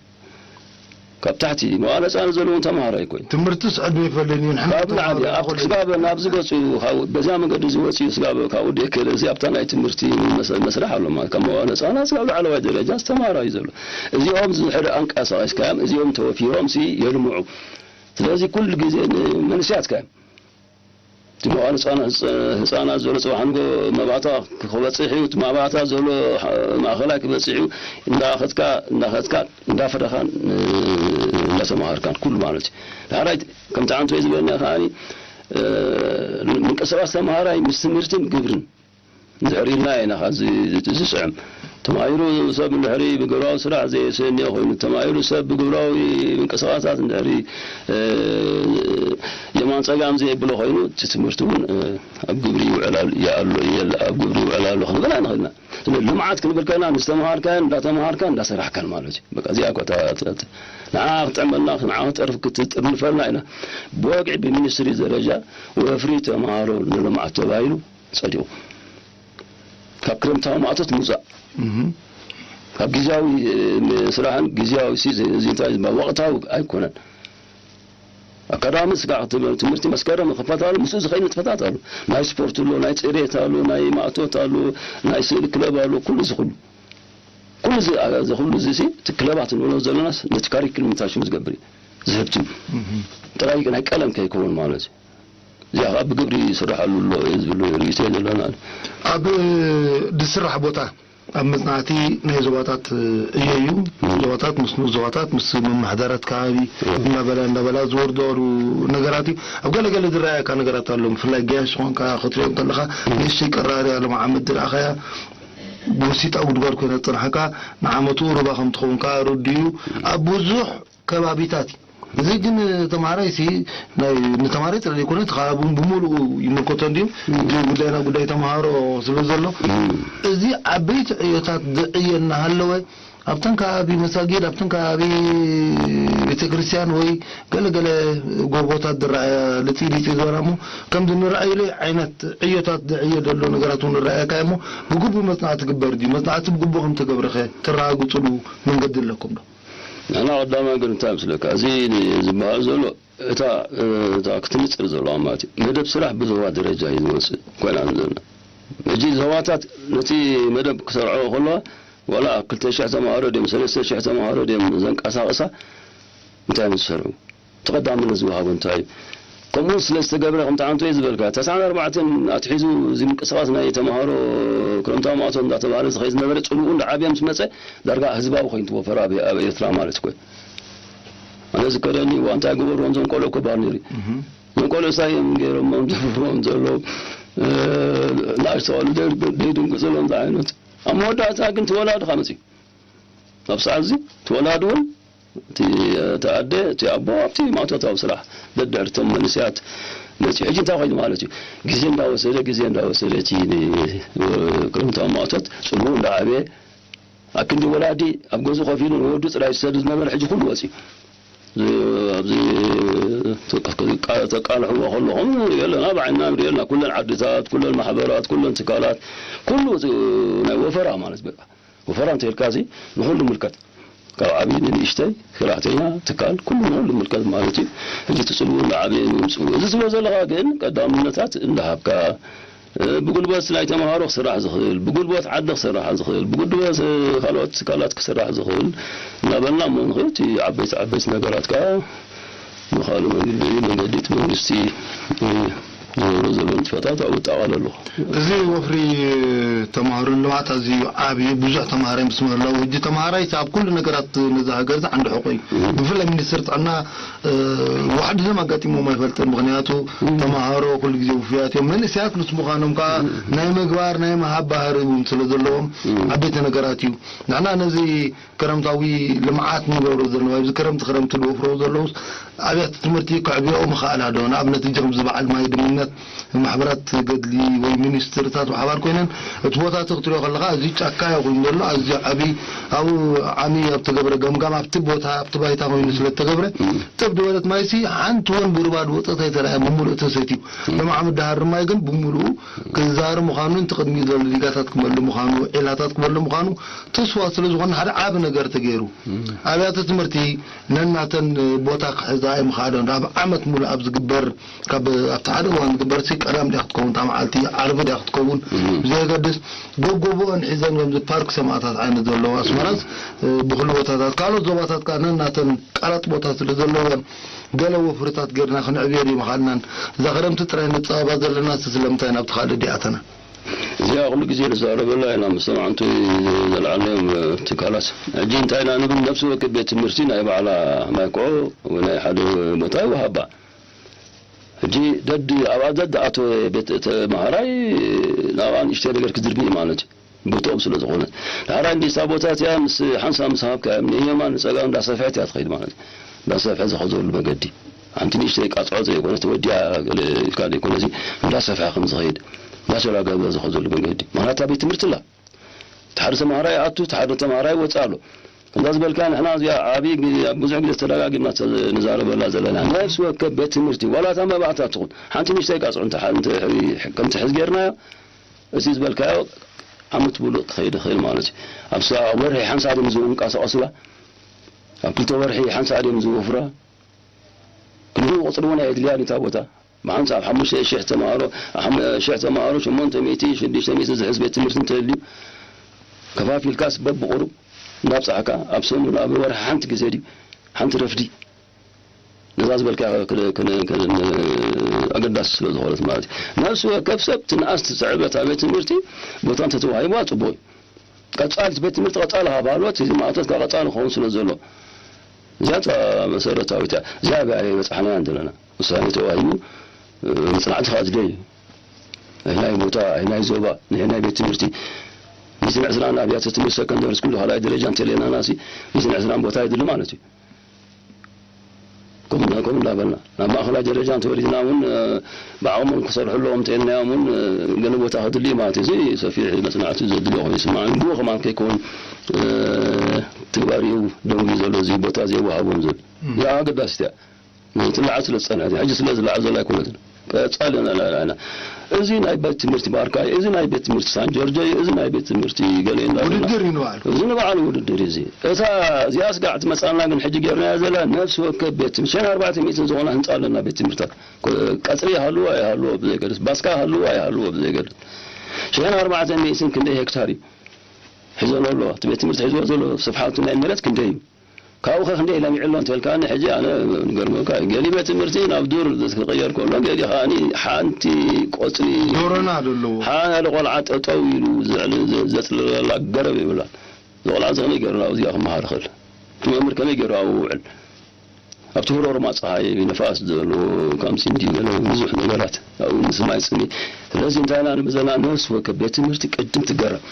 ካብ ታሕቲ መዋእለ ህፃናት ዘለዉ ተምሃራይ እኮ እዩ። ትምህርትስ ዕድመ ይፈልን እዩ። ንሕና ካብ ንዓዲ ተምሃሮ ኣብ ኮሌጅ ስጋብ ናብዚ ገፁ፣ ካብ በዚያ መንገዲ እዚ ወፂኡ ስጋብ ካብኡ ደይ ከለ እዚ ኣብታ ናይ ትምህርቲ መስ-፣ መስርሕ ኣሎ ማለት ካብ መዋእለ ህፃናት ስጋብ ላዕለዋይ ደረጃ ዝተምሃራይ ዘሎ። እዚኦም ዝሕደ ኣንቀሳቒስካዮም፣ እዚኦም ተወፊሮም ሲ የልምዑ። ስለዚ ኩሉ ግዜ ንመንስያት ከ እቲ መዋእለ ህፃናት፣ ህፃናት ዘሎ ፅባሕ ንጎ መባእታ ክበፅሕ እዩ። እቲ መባእታ ዘሎ ማእኸላይ ክበፅሕ እዩ። እንዳኸድካ፣ እንዳኸድካ፣ እንዳፈደኻን እንዳተምሃርካን ኩሉ ማለት እዩ። ዳሕራይ ከምቲ ዓንቶ ዝበለና ከዓኒ ምንቅስቓስ ተምሃራይ ምስ ትምህርትን ግብርን እንድሕር ኢልና ኢና ኻዚ ዝስዕም። ተማሂሩ ሰብ እንድሕሪ ብግብራዊ ስራሕ ዘየሰንዮ ኮይኑ፣ ተማሂሩ ሰብ ብግብራዊ ምንቅስቓሳት እንድሕሪ የማን ጸጋም ዘየብሎ ኮይኑ፣ እቲ ትምህርቲ እውን ኣብ ግብሪ ይውዕል ኣሎ፣ የለ፣ ኣብ ግብሪ ይውዕል ኣሎ ክንብል ኣይንኽእልና። ስለዚ ልምዓት ክንብል ከለና ንዝተምሃርካዮን እንዳተምሃርካን እንዳሰራሕካን ማለት እዩ። በቃ እዚኣ እኮ እታ፣ እታ፣ እታ ንዓ ክትጥዕመልና፣ ንዓ ክትጠርፍ-፣ ክትጥርንፈልና ኢና። ብወግዒ ብሚኒስትሪ ደረጃ ወፍሪ ተምሃሮ ንልምዓት ተባሂሉ ጸዲቑ። ካብ ክረምታዊ ማእቶት ምውጻእ። እህ። ካብ ግዝያዊ፣ እ፣ ስራሕን ግዝያዊ ሲ-፣ እዚ እንታይ ዝበሃል ወቕታዊ ኣይኮነን። ኣካዳሚ ስጋዕ ትም-፣ ትምህርቲ መስከረም ይኽፈት ኣሎ፣ ምስኡ ዝኸይድ ንጥፈታት ኣሎ። ናይ ስፖርት ኣሎ፣ ናይ ጽሬት ኣሎ፣ ናይ ማእቶት ኣሎ፣ ናይ ስእሊ ክለብ ኣሎ፣ ኩሉ እዚ ኩሉ። ኩሉ እዚ፣ እዚ ኩሉ እዚ ሲ፣ እቲ ክለባት ንብሎ ዘለናስ ነቲ ካሪክልም ታሽም ዝገብር እዩ፣ ዝህብትም። እህ። ጥራይ ናይ ቀለም ከይከውን ማለት እዩ። እዚኣ ኸዓ ብግብሪ ይስረሓሉ ኣሎ እዩ ዝብል ርእይቶ እዩ ዘለና። ኣብ ዝስራሕ ቦታ፣ ኣብ መጽናዕቲ ናይ ዞባታት እየ እዩ። እም። ዞባታት ምስ ንኡስ ዞባታት፣ ምስ መማሕደራት ከባቢ እም። እንዳበላ፣ እንዳበላ ዝወርደሉ ነገራት እዩ። ኣብ ገለ ገለ ዝረኣየካ ነገራት ኣሎ። ብፍላይ ገያሽ ኾንካ ክትሪኦ እንከለኻ፣ እም። ንእሽተይ ቅራሪ ኣሎ፣ መዓመት ዝረኣኻያ፣ ብወሲጣ ጉድጓድ ኮይና ዝጸንሓካ፣ ንዓመቱ ሩባ ከም ትኸውን ከኣ ርዱእ እዩ። ኣብ ብዙሕ ከባቢታት እዩ። እዚ ግን ተምሃራይ ሲ ናይ ንተምሃራይ ጥራይ ዘይኮነ እቲ ከባቢ እውን ብምሉኡ ይምልከቶ እንድዩ። እም። እቲ ጉዳይና ጉዳይ ተምሃሮ ስለ ዘሎ እም። እዚ ዓበይቲ ዕዮታት ዝዕየ እናሃለወ ኣብተን ከባቢ መሳጊድ ኣብተን ከባቢ ቤተክርስትያን ወይ ገለገለ ጎቦታት ዝረኣያ ልፂ ልፂ ዝበላ እሞ ከምዚ ንረኣየሉ ዓይነት ዕዮታት ዝዕየ ዘሎ ነገራት እውን ንረኣየካ እሞ ብግቡእ መፅናዕቲ ግበር ድዩ? መፅናዕቲ ብግቡእ ከም ተገብረኸ ተረጋግፅሉ መንገዲ ኣለኩም ዶ? ንሕና ቀዳማይ ግን እንታይ ምስለካ፣ እዚ ዝበሃል ዘሎ እታ፣ እታ ክትንጽር ዘለዋ ማለት እዩ። መደብ ስራሕ ብዞባ ደረጃ እዩ ዝወጽእ ኮይና ዘለና። ሕጂ ዞባታት ነቲ መደብ ክሰርዖ ከለዋ፣ ዋላ ክልተ ሽሕ ተማሃሮ ድዮም፣ ሰለስተ ሽሕ ተማሃሮ ድዮም ዘንቀሳቕሳ፣ እንታይ እዮም ዝሰርዑ? እቲ ቀዳምነት ዝወሃቦ እንታይ እዩ? ከምኡ ስለ ዝተገብረ፣ ከምቲ ዓንቶ እዩ ዝበልካ፣ ተስዓን ኣርባዕተን ኣትሒዙ እዚ ምንቅስቓስ ናይ ተማሃሮ ክረምታዊ ማእቶት እንዳተባህለ ዝኸይድ ዝነበረ፣ ጽልኡ እንዳዓብየ ምስ መጸ፣ ዳርጋ ህዝባዊ ኮይኑ እቲ ወፈራ ኣብ፣ ኣብ ኤርትራ ማለት እኮ እዩ። ኣነ ዝከረኒ፣ "ዋ፣ እንታይ ገበርዎም እዞም ቆልዑ?" ክበሃል ነይሩ እዩ። እህ። እዞም ቆልዑ እንታይ እዮም ገይሮሞም ዘፍርዎም ዘለዉ? እ፣ ንኣሽቱ ቆልዑ ደይ-፣ ደይድንግጽሎም ዝዓይነቱ። ኣብ መወዳእታ ግን እቲ ወላዲ ከኣ መጺኡ። ኣብ ሰዓት እዚ እቲ ወላዲ እውን፣ እቲ፣ እቲ ኣደ፣ እቲ ኣቦ ኣብቲ ማእቶታዊ ስራሕ ደድሕሪ እቶም መንእሰያት መጺኡ። ሕጂ እንታይ ኮይኑ ማለት እዩ? ግዜ እንዳወሰደ፣ ግዜ እንዳወሰደ እቲ ን-፣ ክረምታዊ ማእቶት ጽልኡ እንዳዓበየ፣ ኣብ ክንዲ ወላዲ ኣብ ገዝኡ ኮፍ ኢሉ ንወዱ ጥራይ ዝሰድድ ዝነበረ፣ ሕጂ ኩሉ ወጺኡ። እዚ፣ ኣብዚ ተቃ-፣ ተቃልሕዎ ከለኹም ንሪኦ ኣለና፣ ብዓይንና ንሪኦ ኣለና። ኩለን ዓድታት፣ ኩለን ማሕበራት፣ ኩለን ትካላት፣ ኩሉ እቲ ናይ ወፈራ ማለት በቃ። ወፈራ እንተኢልካ እዚ ንኹሉ ምልከት። ካብ ዓብዪ ንንእሽተይ፣ ሰራሕተኛ፣ ትካል፣ ኩሉ ንኹሉ ምልከት ማለት እዩ። ሕጂ እቲ ጽልኡ እናዓበየ ምምጽኡ። እዚ ትብሎ ዘለኻ ግን ቀዳምነታት እንዳሃብካ፣ እ፣ ብጉልበት ናይ ተምሃሮ ክስራሕ ዝኽእል፣ ብጉልበት ዓዲ ክስራሕ ዝኽእል፣ ብጉልበት፣ እ፣ ካልኦት ትካላት ክስራሕ ዝኽእል እናበልና እሞ ንኽእል እቲ ዓበይቲ ዓበይቲ ነገራት ከኣ ብኻልእ መንገዲ፣ መንገዲ እቲ መንግስቲ፣ እ፣ ዝገብሩ ዘለዉ ንጥፈታት ኣብኡ ይጠቓለሉ። እዚ ወፍሪ ተማሃሮን ልምዓት ኣዝዩ ዓብዪ፣ ብዙሕ ተማሃራይ ምስ ምህላው፣ ሕጂ ተማሃራይ ኣብ ኩሉ ነገራት ነዛ ሃገር ዝዓንዲ ሕቖ እዩ። ብፍላይ ሚኒስትር ጥዕና፣ እ፣ ዋሕዲ ደም ኣጋጢሞም ኣይፈልጥን። ምኽንያቱ ተማሃሮ ኩሉ ግዜ ውፉያት እዮም። መንእሰያት ምስ ምዃኖም ከዓ ናይ ምግባር ናይ ምሃብ ባህሪ እውን ስለ ዘለዎም ዓበይቲ ነገራት እዩ። ንሕና ነዚ ክረምታዊ ልምዓት ንገብሮ ዘለዉ፣ ኣብዚ ክረምቲ ክረምቲ ዝወፍሮ ዘለዉስ ኣብያተ ትምህርቲ ከዕብዮ ምኽኣላ ዶ? ንኣብነት፣ ሕጂ ከምዚ በዓል ማይ ድምነት ማሕበራት ገድሊ ወይ ሚኒስትርታት ብሓባር ኮይነን፣ እቲ ቦታ እቲ ክትሪኦ ከለኻ፣ እዚ ጫካ እዩ ኮይኑ ዘሎ፣ ኣዝዩ ዓብዪ፣ ኣብኡ ዓሚ ኣብ ተገብረ ገምጋም፣ ኣብቲ ቦታ፣ ኣብቲ ባይታ ኮይኑ ስለ እተገብረ፣ ጥብ ዝበለት ማይሲ ሓንቲ እውን ጉድባድ ወፀት ኣይተረኣየ፣ ብምሉእ ተሰትዩ። ልምዓት ምድሃር ማይ ግን ብምሉኡ ክዛር ምዃኑን፣ እቲ ቅድሚኡ ዘሎ ዲጋታት ክመልእ ምዃኑ፣ ዒላታት ክመልእ ምዃኑ፣ ተስፋ ስለ ዝኾነ ሓደ ዓቢ ነገር ተገይሩ። ኣብያተ ትምህርቲ ነናተን ቦታ ክሕዛ ኣይምኽኣለን። ኣብ ዓመት ሙሉእ ኣብ ዝግበር፣ ካብ ኣብቲ ሓደ እዋን ዝግበር ሲ ቀዳም ድያ ክትከውን፣ እታ መዓልቲ ዓርቢ ድያ ክትከውን፣ ብዘየገድስ፣ ጎጎቦአን ሒዘን፣ ከምዚ ፓርክ ሰማእታት ዓይነት ዘለዎ ኣስመራስ፣ እ፣ ብኹሉ ቦታታት፣ ካልኦት ዞባታት ከኣ ነናተን ቀረጥ ቦታ ስለ ዘለወን፣ ገለ ወፍርታት ጌርና ክንዕብየሉ ይምኽኣልናን። እዛ ክረምቲ ጥራይ ንጸባባ ዘለና፣ ስለምንታይ ናብቲ ካልእ ድያ ኣተና? እዚኣ ኩሉ ግዜ ንዛረበላ ኢና፣ ምስ ሰማዕንቲ ዘለዓልናዮም ትካላት። ሕጂ እንታይ ኢና ንብል? ነፍሲ ወከፍ ቤት ትምህርቲ ናይ ባዕላ ማይክሮ ወይ ናይ ሓደ ቦታ ይወሃባ። ሕጂ ደድ-፣ ኣብኣ ደድ ኣቶ ቤት ተማሃራይ ናብኣ ንእሽተይ ነገር ክድርቢ እዩ ማለት እዩ። ቦታኦም ስለ ዝኾነ። ዳሕራይ እንዲሳ ቦታ እቲኣ ምስ ሓንሳብ ምስ ሃብካዮም ንየማን ንጸጋም እንዳሰፍሐት እያ ትኸይድ ማለት እዩ። እንዳሰፍሐ ዝኸዘሉ መገዲ። ሓንቲ ንእሽተይ ቃጽዖ ዘይኮነ ተወዲኣ ገለ ኢልካ ዘይኮነ እዚ እንዳሰፍሐ ከም ዝኸይድ፣ እንዳሸራገበ ዝኸዘሉ መገዲ። ምኽንያቱ እታ ቤት ትምህርቲ ኣላ። እቲ ሓደ ተማሃራይ ይኣቱ፣ እቲ ሓደ ተማሃራይ ይወጽእ ኣሎ። ከምዛ ዝበልካ ንሕና እዚኣ ዓብዪ ግዜ፣ ብዙሕ ግዜ ተደጋጊምና ተ-፣ ንዛረበላ ዘለና። ነፍሲ ወከፍ ቤት ትምህርቲ፣ ዋላ እታ መባእታ ትኹን፣ ሓንቲ ንእሽተይ ቃጽዖ እንተ-፣ እንተ-፣ ከም ትሕዝ ጌርናዮ፣ እዚ ዝበልካዮ ዓመት ሙሉእ ክኸይድ ይኽእል ማለት እዩ። ኣብ ሳ-፣ ወርሒ ሓንሳእ ድዮም ዝንቀሳቐሱላ? ኣብ ክልተ ወርሒ ሓንሳእ ድዮም ዝወፍራ? ክንድኡ ቁጽሪ እውን ኣየድልያን እታ ቦታ። ብሓንሳብ ሓሙሽተ ሽሕ ተማሃሮ፣ ሓም-፣ ሽሕ ተማሃሮ፣ ሸሞንተ ሚእቲ፣ ሽዱሽተ ሚእቲ ዝሕዝ ቤት ትምህርቲ እንተልዩ፣ ከፋፊልካስ በብቑሩብ እንዳብጻሕካ፣ ኣብ ሰሙን፣ ኣብ ወርሒ ሓንቲ ግዜ ድዩ? ሓንቲ ረፍዲ። ነዛ ዝበልካያ ክን-፣ ክን-፣ ክን-፣ ኣገዳሲ ስለ ዝኾነት ማለት እዩ። ነፍሲ ወከፍ ሰብ ትንኣስ ትስዕብ እታ ቤት ትምህርቲ ቦታ እንተተዋሂብዋ ጽቡቕ እዩ። ቀጻሊ እቲ ቤት ትምህርቲ ቀጻሊ ሃብ ሃልወት፣ እዚ ማእቶት ካብ ቀጻሊ ክኸውን ስለ ዘሎ፣ እዚኣ እታ መሰረታዊት እያ። እዚኣ ኣብያ በጻሕናያ ዘለና። ውሳኔ ተዋሂቡ፣ እ፣ መጽናዕቲ ከኣ ዝደሊ እዩ። ኣየናይ ቦታ፣ ኣየናይ ዞባ፣ ኣየናይ ቤት ትምህርቲ። ሚእትን ዕስራን ኣብያተ ትምህርቲ ሰከንደሪ ስኩል ካልኣይ ደረጃ እንተልየናና ሲ፣ ሚእትን ዕስራን ቦታ የድሊ ማለት እዩ። ከምኡ፣ ከምኡ እንዳበልና ናብ ማእኸላይ ደረጃ እንተወሪድና እውን፣ እ፣ ብዓቕሞም ክሰርሑ ኣለዎም እንተኢልናዮም እውን፣ እ፣ ገለ ቦታ ከድሊ እዩ ማለት እዩ። እዚ ሰፊሕ መጽናዕቲ ዘድልዮ ኮይኑ ይስምዓኒ። ብኡ ከማን ከይከውን፣ እ፣ ትግባሪኡ ደንጉዩ ዘሎ፣ እዚ ቦታ ዘይወሃቦም ዘሎ። እም። እዚኣ ኣገዳሲት እያ። ትለዓል ስለ ዝጸንሐት እያ። ሕጂ ስለ ዝለዓል ዘላ ኣይኮነትን። ቀጻሊ ኢና ንዕላ ኢና። እዚ ናይ ቤት ትምህርቲ ባርካ እዩ፣ እዚ ናይ ቤት ትምህርቲ ሳን ጆርጆ እዩ፣ እዚ ናይ ቤት ትምህርቲ ገለ እንዳበልና ውድድር እዩ ንባዕሉ። እዚ ንባዕሉ ውድድር እዩ እዚ። እታ እዚኣ ስጋዕ ትመጻና ግን ሕጂ ጌርናያ ዘላ ነፍሲ ወከፍ ቤት ትምህርቲ፣ ሽሕን ኣርባዕተ ሚእትን ዝኾና ህንጻ ኣለና ቤት ትምህርታት። ኮ-፣ ቀጽሪ ይሃልዎ ኣይሃልዎ ብዘይገድስ፣ ባስካ ይሃልዎ ኣይሃልዎ ብዘይገድስ። ሽሕን ኣርባዕተ ሚእትን ክንደይ ሄክታር እዩ ሒዞ ዘሎ? እቲ ቤት ትምህርቲ ሒዝዎ ዘሎ ስፍሓቱ ናይ መሬት ክንደይ እዩ? ካብኡ ኸ ክንደይ ለሚዑ ኣሎ እንተልካኒ፣ ሕጂ ኣነ ንገርመካ፣ ገሊ ቤት ትምህርቲ ናብ ዱር ክቕየር ከሎ፣ ገሊ ከኣኒ ሓንቲ ቆጽሊ ዶሮና ዘለዎ። ሓደ ቆልዓ ጠጠው ኢሉ ዘዕል-፣ ዘ-፣ ዘጽልለላ ገረብ የብላን። እዚ ቆልዓ እዚ ከመይ ገይሩ ናብዚኣ ክመሃር ይኽእል? እቲ መምህር ከመይ ገይሩ ኣብኡ ውዕል? ኣብቲ ህሮርማ ጸሓይ፣ ንፋስ ዘሎ፣ ከም ሲንዲ ገለ ብዙሕ ነገራት ኣብኡ ምስ ማይ ጽምኢ። ስለዚ እንታይ ኢና ንብል ዘለና? ነፍሲ ወከፍ ቤት ትምህርቲ ቅድም ትገረብ።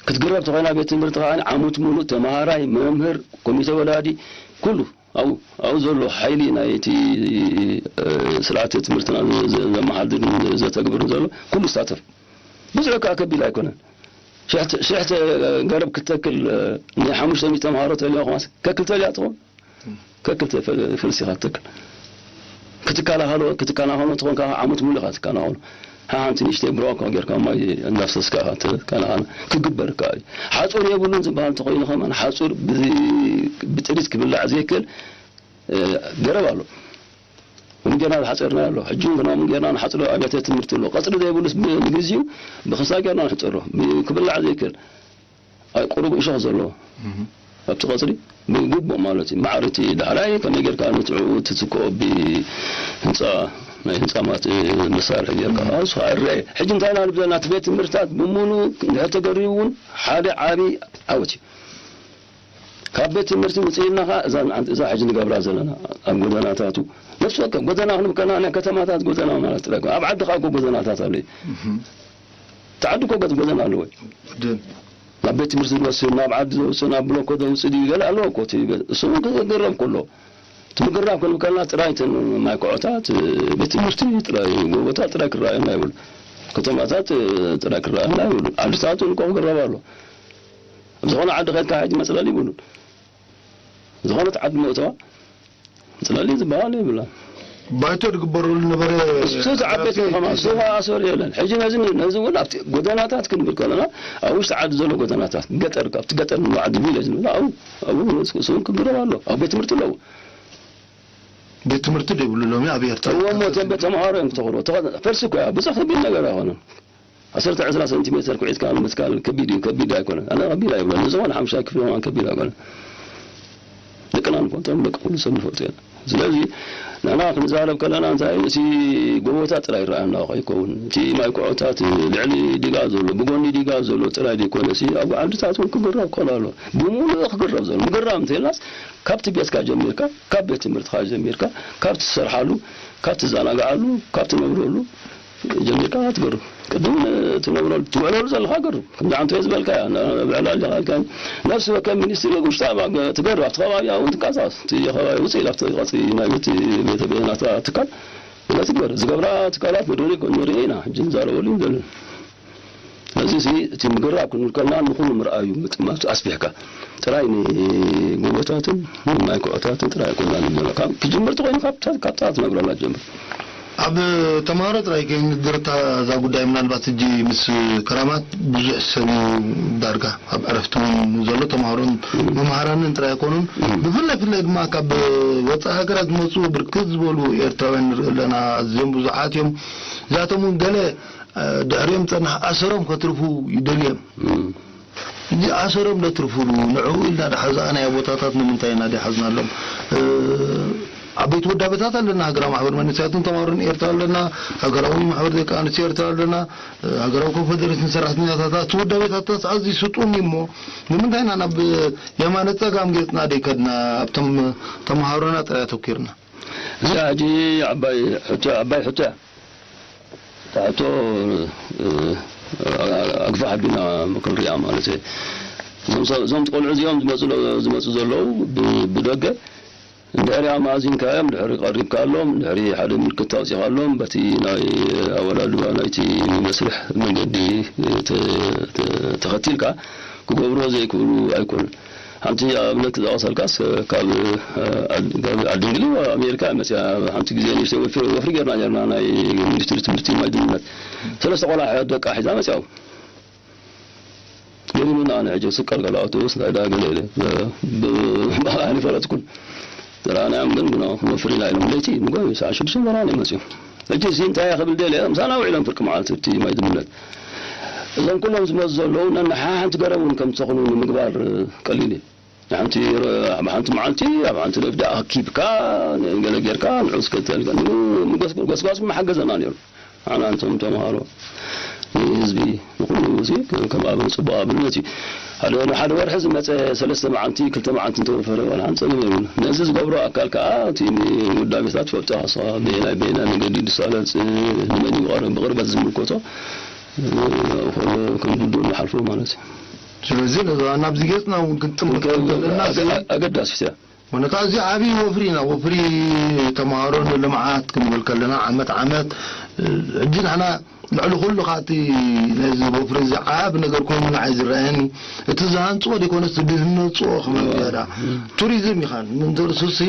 ክትግረብ ተኾይና ቤት ትምህርቲ ከኣ ዓመት ሙሉእ ተመሃራይ፣ መምህር፣ ኮሚተ ወላዲ፣ ኩሉ ኣብኡ፣ ኣብኡ ዘሎ ሓይሊ ናይቲ፣ እ፣ ስርዓተ ትምህርትና ዘ-፣ ዘ-፣ ዘመሓድርን ዘተግብርን ዘሎ ኩሉ ይሳተፍ። ብዙሕ ከኣ ከቢድ ኣይኮነን። ሽሕ ተ-፣ ሽሕ ተ-፣ ገረብ ክትተክል፣ እ፣ ንሓሙሽተ ሚእቲ ተምሃሮ ተልዮ ከማስ ከክል ተልያ ትኾን? ከክል ተ-፣ ፈ-፣ ፈልሲ ኢኻ ትተክል። ክትከላኸሎ፣ ክትከናኸኖ ትኾን ከኣ ዓመት ሙሉእ ኢኻ ትከናኸኖ። ሓንቲ ንእሽተይ ብሮኮ ጌርካ ማይ እናፍሰስካ ኢኻ ትከናኸኖ። ክግበር ከኣ እዩ። ሓጹር የብሉን ዝበሃል እንተኾይኑ ከማን ሓጹር ብ-፣ ብጥሪት ክብላዕ ዘይክእል፣ እ፣ ገረብ ኣሎ። ከምኡ ጌርና ዝሓጸርናዮ ኣሎ። ሕጂ እውን ከምኡ ጌርና ንሓጽሮ ኣብያተ ትምህርቲ ኣሎ። ቀጽሪ ዘይብሉስ ብ-፣ ንግዚኡ ብኸሳ ጌርና ንሕጸሮ። ብ-፣ ክብላዕ ዘይክእል። ኣይ፣ ቁሩብ እሾኽ ዘለዎ። እህ። ኣብቲ ቀጽሪ ብግቡእ ማለት እዩ። ማዕረ እቲ ዳሕራይ ከመይ ጌርካ ንትዕኡ ትትክኦ ብህንጻ ናይ ህንፃ ማት መሳርሒ ጌርካ እሱ እረ ሕጂ እንታይ ኢና ንብል ዘለና እቲ ቤት ትምህርትታት ብምሉ እንድሕር ተገሪቡ እውን ሓደ ዓብዪ ዓወት እዩ። ካብ ቤት ትምህርቲ ውፅኢና ኸዓ እዛ ንዓንቲ እዛ ሕጂ ንገብራ ዘለና ኣብ ጎደናታቱ ነፍሲ ወከፍ ጎደና ክንብል ከለና ናይ ከተማታት ጎደና ማለት ጥራይ ኣይኮነ። ኣብ ዓዲ ኸዓ እኮ ጎደናታት ኣሎ እዩ። እቲ ዓዲ እኮ ገፅ ጎደና ኣለዎ እዩ። ናብ ቤት ትምህርቲ ዝወስድ ናብ ዓዲ ዘውፅእ ናብ ብሎኮ ዘውፅእ ድዩ ገለ ኣለዎ እኮ እቲ ቤት እሱ እውን ክገረብ ከሎ እቲ ምግራብ ክንብል ከለና ጥራይ እተን ማይ ኩዖታት ቤት ትምህርቲ ጥራይ ጎቦታት ጥራይ ክረኣየና ይብሉ። ከተማታት ጥራይ ክረኣየና ይብሉ። ዓድታት እውን እኮ ክግረብ ኣሎ። ኣብ ዝኾነ ዓዲ ከድካ ሕጂ መፅለሊ ይብሉን ዝኾነት ዓዲ መእተዋ መፅለሊ ዝበሃል የብላን። ባይቶ ዝግበረሉ ነበረ። እሱ ተዓበት ከማ እሱ ኣሰር የለን። ሕጂ ነዚ ነዚ እውን ኣብቲ ጎደናታት ክንብል ከለና ኣብ ውሽጢ ዓዲ ዘሎ ጎደናታት ገጠር ካብቲ ገጠር ንባዕዲ ቪሌጅ ንብሎ ኣብኡ ኣብኡ እሱ ክግረብ ኣሎ። ኣብ ቤት ትምህርቲ ኣለዎ። ቤት ትምህርቲ ዘይብሉ ሎሚ ኣብ ኤርትራ እዎ እሞ እቶም ተምሃሮ እዮም ክተኽርዎ። ተኸ- ፈልሲ እኮ እያ። ብዙሕ ከቢድ ነገር ኣይኮነን። ዓሰርተ ዕስራ ሰንቲሜተር ኩዒትካ ንምትካል ከቢድ እዩ። ከቢድ ኣይኮነን። ኣነ ከቢድ ኣይብሎን። ንዝኾነ ሓሙሻይ ክፍሊ ከማን ከቢድ ኣይኮነን። ደቅና ንፈልጦም ደቂ ኩሉ ሰብ ንፈልጦ ኢና። ስለዚ ንሕና ክንዛረብ ከለና እንታይ እቲ ጎቦታት ጥራይ ይረኣየና ከይከውን እቲ ማይ ኩዖታት ልዕሊ ዲጋ ዘሎ ብጎኒ ዲጋ ዘሎ ጥራይ ዘይኮነ ሲ ኣብ ዓድታት እውን ክግረብ ከሎ ኣሎ። ብምሉእ ክግረብ ዘሎ ምግራብ እንተኢልናስ ካብቲ ቤትካ ጀሚርካ ካብ ቤት ትምህርትኻ ጀሚርካ ካብ ትሰርሓሉ ካብ ትዘናግዓሉ ካብ ትነብረሉ ጀሚርካ ትገርም ቅድም ትነብረሉ ትውዕለሉ ዘለኻ ገርም ከምዚ ዓንተ ዝበልካ ብዕላል ዲኻ ኢልካ ነፍሲ ወከፍ ሚኒስትሪ ውሽጣ ትገርም ኣብቲ ከባቢ እውን ትንቀሳቐስ እቲ ከባቢ ውፅእ ኢላ ኣብቲ ቀፅሪ ናይ ቤት ቤተ ቤናታ ትካል ነቲ ትገርም ዝገብራ ትካላት ንርኢ ኢና ሕጂ ንዛረበሉ እዩ ዘለና ስለዚ እዚ እቲ ምግራብ ክንብል ከለና ንኹሉ ምርኣዩ ምጥማት ኣስፊሕካ ጥራይ ንጎቦታትን ንማይ ኩዖታትን ጥራይ ኣይኮና ንብሎ ካብ ክጅምር ተኮይኑ ካብታ ትነብረላ ጀምር ኣብ ተማሃሮ ጥራይ ከይንድርታ እዛ ጉዳይ ምናልባት እጂ ምስ ክራማት ብዙሕ ሰብ እዩ ዳርጋ ኣብ ዕረፍቲ እውን ዘሎ ተማሃሮን መምሃራንን ጥራይ ኣይኮኑን ብፍላይ ፍላይ ድማ ካብ ወፃኢ ሃገራት ዝመፁ ብርክት ዝበሉ ኤርትራውያን ንርኢ ኣለና ኣዝዮም ብዙሓት እዮም እዚኣቶም እውን ገለ ድሕሪኦም ዝፀንሕ ኣሰሮም ከትርፉ ይደልዮም። እዚ ኣሰሮም ለትርፉሉ ንዕኡ ኢልና ድሓዝኣ ናይ ኣቦታታት ንምንታይ ኢና ድሓዝናሎም? ዓበይቲ ውዳቤታት ኣለና ሃገራዊ ማሕበር መንእሰያትን ተማሃሮን ኤርትራ ኣለና፣ ሃገራዊ ማሕበር ደቂ ኣንስትዮ ኤርትራ ኣለና፣ ሃገራዊ ኮንፈደሬሽን ሰራሕተኛታት እቲ ውዳቤታትስ ኣዝዩ ስጡም እዩ እሞ ንምንታይ ኢና ናብ የማነ ጸጋም ገጽና ደይከድና ኣብቶም ተማሃሮና ጥራይ ኣተኪርና? እዚኣ ሕጂ ዓባይ ሕቶ እያ። እታ ሕቶ ኣግፋሕ ኣቢልና ክንሪኣ ማለት እየ። እዞም ቆልዑ እዚኦም ዝመፁ ዘለዉ ብደገ እንድሕሪ ኣማእዚንካዮም፣ እንድሕሪ ቀሪብካሎም፣ እንድሕሪ ሓደ ምልክት ኣውፂኻሎም፣ በቲ ናይ ኣወዳድባ ናይቲ መስርሕ መንገዲ ተኸቲልካ ክገብርዎ ዘይክእሉ ኣይኮኑን። ሓንቲ ኣብነት ክጠቐሰልካስ ካብ ዓዲ እንግሊዝ ኣሜሪካ መፅያ ሓንቲ ግዜ ንእሽተይ ወፍሪ ጌርና ኔርና ናይ ሚኒስትሪ ትምህርቲ ማይ ድልነት ሰለስተ ቆልዓ ደቃ ሒዛ መፅያው ገሪሙና ኣነ ሕጂ ስቀል ገለ ኣውቶቡስ እንታይ ዳ ገለ ኢለ ብባህል ኣይፈለጥኩን ዝረኣናዮም ግን ብና ክንወፍር ኢና ኢሎም ለይቲ ንጎ ሰዓ ሽዱሽተ ዘረኣና ይመፅኡ ሕጂ እዚ እንታይ ክብል ደልየ ምሳና ውዒሎም ፍርቂ መዓልቲ እቲ ማይ ድልነት እዞም ኩሎም ዝመፁ ዘለዉ ነንሓሓንቲ ገረብ እውን ከም ትኾኑ ንምግባር ቀሊል እዩ። ሓንቲ ኣብ ሓንቲ መዓልቲ ኣብ ሓንቲ ረፍዳ ኣኪብካ ገለ ጌርካ ንዑ እስከ ተልካ ጎስጓስ መሓገዘና ነይሩ። ኣና እንቶም ተምሃሮ ንህዝቢ ንኩሉ እዚ ከም ኣብ ጽቡቅ ኣብነት እዩ። ሓደ ሓደ ወርሒ ዝመጸ ሰለስተ መዓልቲ ክልተ መዓልቲ እንተወፈረ ዋላ ሓንጸ ነበር ነዚ ዝገብሮ ኣካል ከኣ እቲ ውዳቤታት ትፈልጦ ኣስኻ በየናይ በየናይ መገዲ ድሳለጽ ንመን ይቐርብ ብቕርበት ዝምልከቶ ከሎ ከም ውድድር ንሓልፎ ማለት እዩ። ስለዚ ናብዚ ገጽና እውን ክንጥምት ዘለና ኣገዳሲት እያ። ወነታ እዚ ዓብዪ ወፍሪ ኢና። ወፍሪ ተምሃሮ ንልምዓት ክንብል ከለና ዓመት ዓመት ሕጂ ንሕና ልዕሊ ኩሉ ካቲ ነዚ ወፍሪ እዚ ዓብ ነገር ኮይኑ ንዓይ ዝረኣየኒ እቲ ዝሃንፅኦ ዘይኮነስ ዝህነፅኦ ከመን ዝያዳ ቱሪዝም ኢኻ ንንተርሱሲ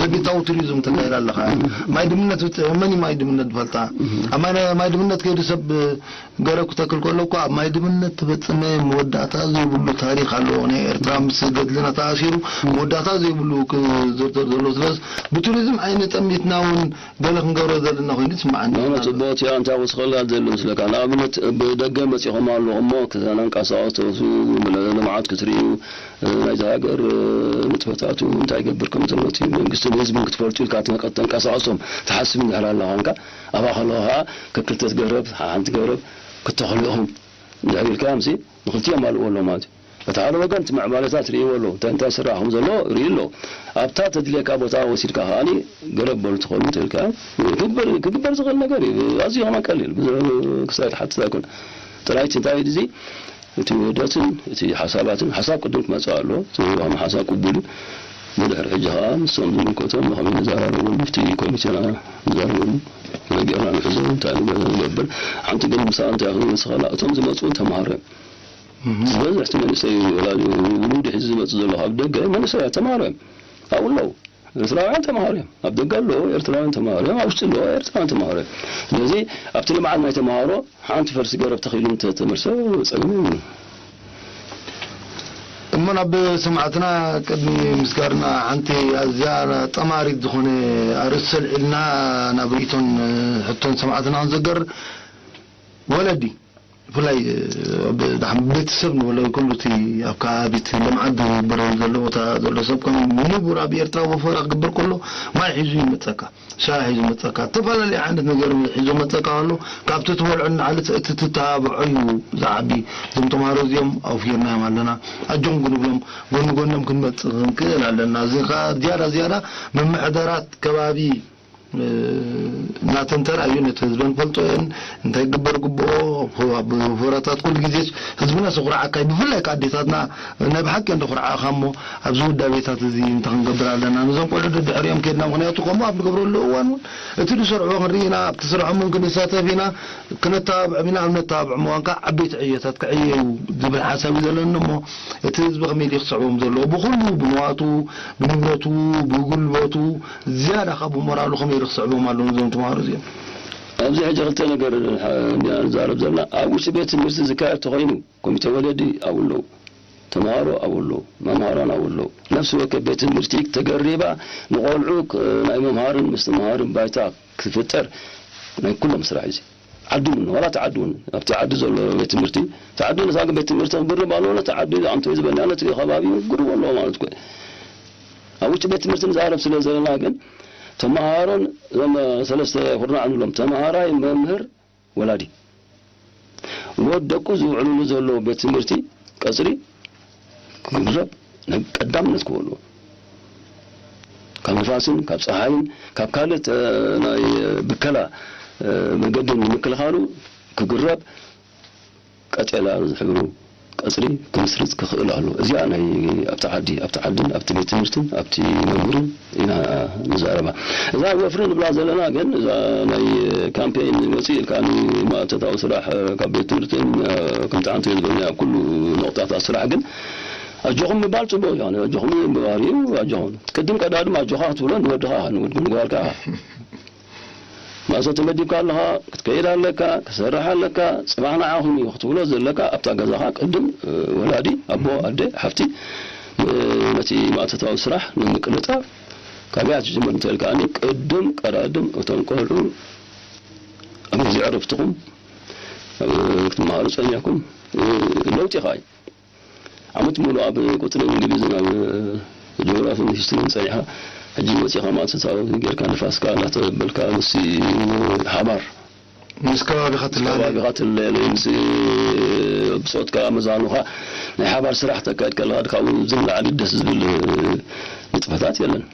ዘቤታዊ ቱሪዝም ትካየድ ኣለኻ ማይ ድምነት መን ማይ ድምነት ፈልጣ ኣብ ማይ ድምነት ከይዱ ሰብ ገረብ ክተክል ከሎ እኮ ኣብ ማይ ድምነት ትበጽመ መወዳእታ ዘይብሉ ታሪኽ ኣለዎ። ናይ ኤርትራ ምስ ገድልና ተኣሲሩ መወዳእታ ዘይብሉ ክዝርዘር ዘሎ ስለዚ ብቱሪዝም ዓይኒ ጠሚትና እውን ገለ ክንገብሮ ዘለና ኮይኑ ይስምዓኒ። ጽቡቅ እያ እንታይ ወስኸላ ዘሎ ምስለካ። ንኣብነት ብደገ መጺኹም ኣለኹም እሞ ከተንቀሳቐሱ፣ ልምዓት ክትርእዩ፣ ናይዚ ሃገር ንጥፈታቱ እንታይ ይገብር ከም ዘሎ እቲ መንግስትን ህዝብን ክትፈልጡ ኢልካ ትንቀ-፣ ተንቀሳቐሶም ትሓስብ እንድሕር ኣለኻ እንካ፣ ኣብኣ ከለኹ ከኣ ከክልተ ገረብ ሓንቲ ገረብ ክተኽሉ ኢኹም እንድሕር ኢልካዮም ሲ ንኽልቲኦም ኣልዎ ኣሎ ማለት እዩ። በቲ ሓደ ወገን እቲ ምዕባለታት ርእይዎ ኣሎ፣ እንታይ እንታይ ስራሕ ከም ዘሎ ርእዩ ኣሎ። ኣብታ ተድልየካ ቦታ ወሲድካ ከኣኒ ገረብ በሉ ትኸሉ እንተ ኢልካ ክግበር፣ ክግበር ዝኽእል ነገር እዩ። ኣዝዩ ከማን ቀሊል፣ ብዙሕ ክሳይ ትሓትት ኣይኮን። ጥራይ እቲ እንታይ እዩ እዚ፣ እቲ ውህደትን እቲ ሓሳባትን፣ ሓሳብ ቅድም ክመጽእ ኣሎ፣ እቲ ዋህማ ሓሳብ ቅቡል እዩ። ብድሕሪ ሕጂ ከኣ ምስቶም ዝምልከቶም ብኸመይ ንዘራረቡ፣ ኣብቲ ኮሚቴና ንዘራረቡ፣ ነጊርና ንሕዞ እንታይ ንገብር። ሓንቲ ግን ምሳኣ እንታይ ክንመልስ ከላ፣ እቶም ዝመጽኡ ተምሃሮ እዮም። እህ። ዝበዝሕ እቲ መንእሰይ ወላዲ ውሉድ ሒዙ ዝመጽእ ዘሎ ካብ ደገ መንእሰያት ተምሃሮ እዮም። ኣብኡ ኣለዉ። ኤርትራውያን ተምሃሮ እዮም። ኣብ ደገ ኣለዉ ኤርትራውያን ተምሃሮ እዮም። ኣብ ውሽጢ ኣለዉ ኤርትራውያን ተምሃሮ እዮም። ስለዚ ኣብቲ ልምዓት ናይ ተምሃሮ ሓንቲ ፈርሲ ገረብ ተኺሉ እንተ ተመልሰ ጸገም የብሉን። እሞ ናብ ሰማዕትና ቅድሚ ምስጋርና ሓንቲ ኣዝያ ጠማሪት ዝኾነ ኣርእስቲ ሰልዒልና ናብ ርእይቶን ሕቶን ሰማዕትና ክንዘገር ወለዲ ብፍላይ ኣብ ደሓን ቤተሰብ ንበሎ ይኹን እቲ ኣብ ከባቢ እቲ ልምዓት ዝግበር ዘሎ ቦታ ዘሎ ሰብ ከም ንቡር ኣብ ኤርትራ ወፈራ ክግበር ከሎ ማይ ሒዙ ይመጸካ፣ ሻሂ ሒዙ መጸካ፣ ዝተፈላለዩ ዓይነት ነገር ሒዙ መጸካ ኣሎ። ካብቲ ትበልዖ ንላዕሊ እቲ ትተባብዖ እዩ ዝዓቢ። እዞም ተምሃሮ እዚኦም ኣውፊርናዮም ኣለና፣ ኣጆኹም ክንብሎም ጎኒ ጎኖም ክንመጽእ ክንክእል ኣለና። እዚ ከኣ ዝያዳ ዝያዳ ምምሕዳራት ከባቢ እናተንተራ እዩ ነቲ ህዝበን ፈልጦ እየን እንታይ ክግበር ግብኦ። ኣብ ወፈራታት ኩሉ ግዜስ ህዝብና ስኹርዓካ እዩ። ብፍላይ ከኣ ኣዴታትና ናይ ብሓቂ እንዶ ኩርዓኻ እሞ ኣብዚ ውዳቤታት እዚ እንታይ ክንገብር ኣለና ነዞም ቆልዑ ደድሕሪኦም ከድና። ምኽንያቱ ከምኡ ኣብ ንገብረሉ እዋን እውን እቲ ዝሰርዕዎ ክንርኢ ኢና፣ ኣብቲ ስርሖም እውን ክንሳተፍ ኢና። ክነተባብዖም ኢና። ኣብ ነተባብዖም እዋን ከኣ ዓበይቲ ዕዮታት ክዕየዩ ዝብል ሓሳብ እዩ ዘለኒ። እሞ እቲ ህዝቢ ከመይ ድዩ ክስዕቦም ዘለዎ? ብኹሉ፣ ብንዋቱ፣ ብንብረቱ፣ ብጉልበቱ ዝያዳ ካብ ሞራሉ ከመይ ኢሉ ክስዕቦም ኣለዎ ነዞም ተምሃሮ እዚኦም? ኣብዚ ሕጂ ክልተ ነገር እንዲና ንዛረብ ዘለና። ኣብ ውሽጢ ቤት ትምህርቲ ዝካየድ ተኾይኑ ኮሚተ ወለዲ ኣብኡ ኣለዉ። ተምሃሮ ኣብኡ ኣለዉ። መምሃራን ኣብኡ ኣለዉ። ነፍሲ ወከፍ ቤት ትምህርቲ ተገሪባ ንቆልዑ ክ-፣ ናይ ምምሃርን ምስትምሃርን ባይታ ክፍጠር ናይ ኩሎም ስራሕ እዩ። ዓዲ እውን፣ ዋላ እቲ ዓዲ እውን፣ ኣብቲ ዓዲ ዘሎ ቤት ትምህርቲ፣ እቲ ዓዲ ነታ ቤት ትምህርቲ ክግርብ ኣለዎ፣ ነቲ ዓዲ ኣንተ ዝበልና ነቲ ከባቢ እውን ክግርቦ ኣለዎ ማለት እኮ እዩ። ኣብ ውሽጢ ቤት ትምህርቲ ንዛረብ ስለ ዘለና ግን፣ ተምሃሮን እዞም ሰለስተ ኩርናዕ ንብሎም፣ ተምሃራይ፣ መምህር፣ ወላዲ፣ ወድ ደቁ ዝውዕሉሉ ዘለዉ ቤት ትምህርቲ ቀጽሪ ክግረብ ናይ ቀዳምነት ክህልዎ፣ ካብ ንፋስን ካብ ጸሓይን ካብ ካልእ፣ እ፣ ናይ ብከላ፣ እ፣ መገድን ንምክልኻሉ ክግረብ ቀጤላ ዝሕብሩ ቀጽሪ ክምስርት ክኽእል ኣሎ። እዚኣ ናይ ኣብቲ ዓዲ፣ ኣብቲ ዓድን ኣብቲ ቤት ትምህርትን ኣብቲ መምህርን ኢና ንዛረባ። እዛ ወፍሪ ንብላ ዘለና ግን፣ እዛ ናይ ካምፔይን ወፂእ ኢልካ ንማእቶታዊ ስራሕ ካብ ቤት ትምህርትን፣ እ፣ ከምቲ ሓንቲ ዝበልና ኣብ ኩሉ ነቑጣታት ስራሕ ግን ኣጆኹም ምባል ጽቡቕ እዩ። ኣነ ኣጆኹም ምባል እዩ፣ ኣጆኹም። ቅድም ቀዳድም ኣጆኻ ክትብሎ ንወድኻ፣ ንወድ-፣ ንጓልካ። ማእሶ ተመዲብካ ኣለኻ፣ ክትከይድ ኣለካ፣ ክትሰርሕ ኣለካ፣ ጽባሕ ንዓኹም እዩ ክትብሎ ዘለካ። ኣብታ ገዛኻ ቅድም፣ እ፣ ወላዲ፣ ኣቦ፣ ኣደ፣ ሓፍቲ፣ እ፣ ነቲ ማእቶታዊ ስራሕ ንምቅልጣፍ ካበይ ትጅምር እንተልካኒ፣ ቅድም ቀዳድም እቶም ቆልዑ ኣብ ግዜ ዕረፍትኹም፣ እ፣ ክትመሃሩ ጸኒሕኩም፣ እ፣ ለውጢ ኸኣ እዩ። ዓመት ሙሉእ ኣብ ቁጽሪ እንግሊዝን ኣብ ጂኦግራፊን ሂስትሪን ጸኒሕካ፣ ሕጂ መጺኻ ማእቶታዊ ጌርካ ንፋስካ እናተበልካ ምስቲ ሓባር፣ ምስ ከባቢኻ ትላለይ። ከባቢኻ ትለለይ፣ ምስ ብጾትካ መዛኑኻ ናይ ሓባር ስራሕ ተካይድ ከለኻ፣ ካብኡ ዝለዓሊ ደስ ዝብል ንጥፈታት የለን።